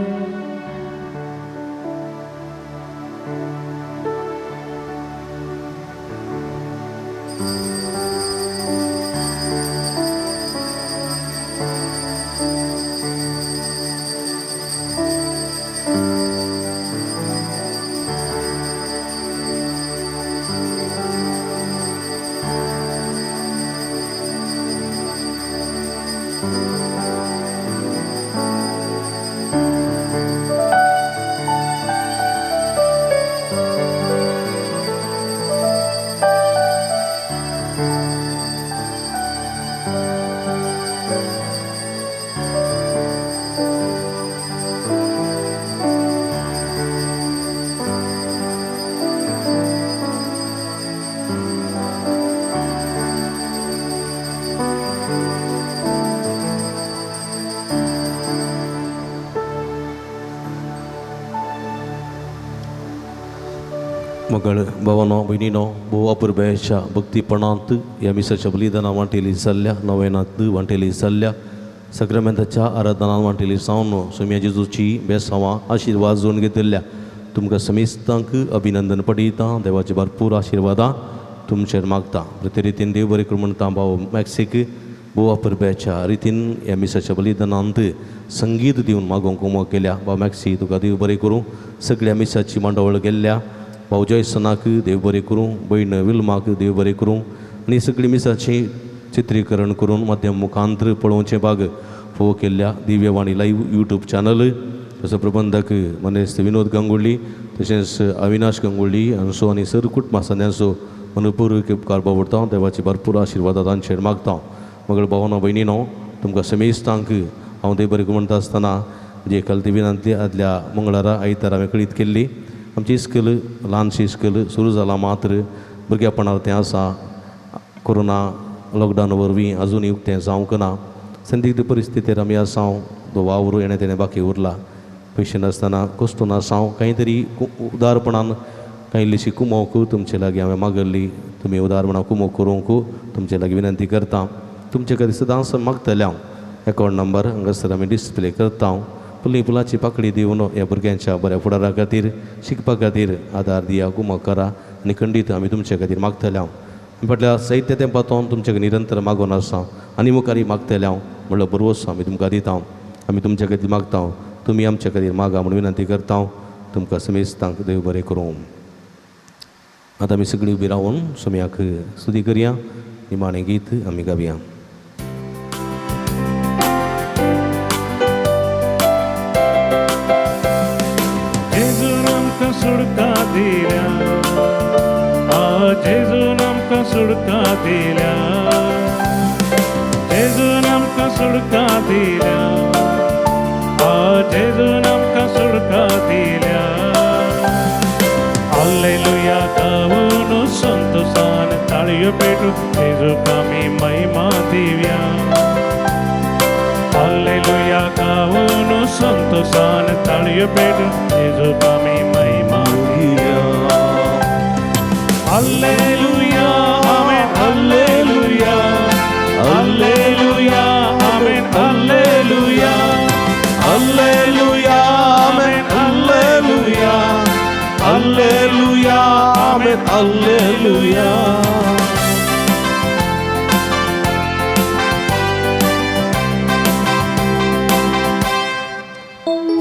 मगळ भावानो भयणीनो भोव अपुरबायेच्या भक्तीपणांत ह्या मिसाच्या बलिदाना वांटेली जाल्ल्या नवेनांत वांटेली जाल्ल्या सक्रमेंताच्या आराधनान वांटेली जावन सोम्या जेजूची बेसांवां आशिर्वाद जोडून घेतिल्ल्या तुमकां समेस्तांक अभिनंदन पडयता. देवाचे भरपूर आशिर्वादां तुमचेर मागता. प्रति रितीन देव बरें करूं म्हणटा भाव मॅक्सीक भोव अपुरबायेच्या रितीन ह्या मिसाच्या बलिदानांत संगीत दिवन मागोवंक उमो केल्या. भाव मॅक्सी तुका देव बरें करूं. सगळ्या मिसाची मांडावळ गेल्ल्या भाव जयसनाक देव बरें करूं, भयण विल्माक देव बरें करूं आनी सगळीं मिसाचें चित्रीकरण करून माध्यम मुखांतर पळोवचें भाग फोव केल्ल्या दिव्यवाणी लायव्ह यूट्यूब चॅनल तसो प्रबंधक मनेस्त विनोद गांगुली तशेंच अविनाश गांगुली हांचो आनी सर कुटुंबा संद्यांचो मनपूर्वक उपकार बावडटा. देवाची भरपूर आशिर्वादां तांचेर मागता. मगळ भावना भयणीनो तुमकां समेस्तांक हांव देव बरें म्हणटा आसतना जे कलती विनंती आदल्या मंगळारा आयतारा हांवें कळीत केल्ली. आमची इस्कूल ल्हानशी इस्कूल सुरू जालां मात्र भुरग्यापणार तें आसा. कोरोना लॉकडावन वरवीं अजुनूय उक्तें जावंक ना. संदिग्ध परिस्थितीर आमी आसा. तो वावर येणें तेणें बाकी उरला. पयशे नासतना कश्टून आसा. कांय तरी उदारपणान कांय इल्लीशी कुमोक तुमचे लागीं हांवें मागल्ली. तुमी उदारपणान कुमोक करूंक तुमचे लागीं विनंती करता. तुमचे खातीर सदांच मागतलें हांव. एकावंट नंबर हांगासर आमी डिस्प्ले करता. फुली फुलाची पाकळी दिवन ह्या भुरग्यांच्या बऱ्या फुडारा खातीर शिकपा खातीर आदार दिया कुमक करा आनी खंडीत आमी तुमचे खातीर मागतले हांव. फाटल्या साहित्य तेंपातून तुमचे निरंतर मागून आसा आनी मुखारय मागतले हांव म्हणलो भरवसो आमी तुमकां दिता. आमी तुमचे खातीर मागता. तुमी आमचे खातीर मागा म्हूण विनंती करता. तुमकां समेस्तांक देव बरें करूं. आतां आमी सगळीं उबी रावन सोम्याक स्तुती करया. निमाणें गीत आमी गावया. सुडका दिल्या जेजून आमकां सुडका दिल्या जेजून आमकां सुडका दिल्या जेजून आमकां सुडका दिल्या. हालेलुया गावून संतोषान ताळयो पेटू जेजूक आमी महिमा दिव्या. हालेलुया गावून संतोषान ताळयो पेटू जेजूक आमी महिमा Divya. Hallelujah amen hallelujah hallelujah amen hallelujah hallelujah amen hallelujah hallelujah amen hallelujah.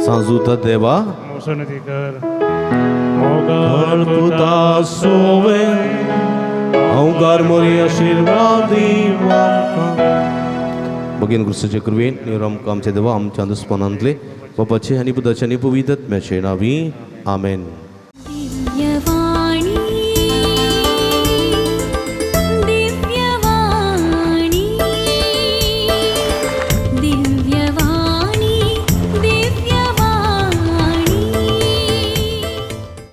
सांजूता देवा मोसनती कर मोगाळ पुता सोवे अवगार मोरी आशिर्वादी आमकां. भगीन क्रिस्ताचे कृपेन निरम आमचे देवा आमच्या दुस्मानांतले बापाचे आनी पुताचे आनी पवित्र आत्म्याचे नांवी, आमेन.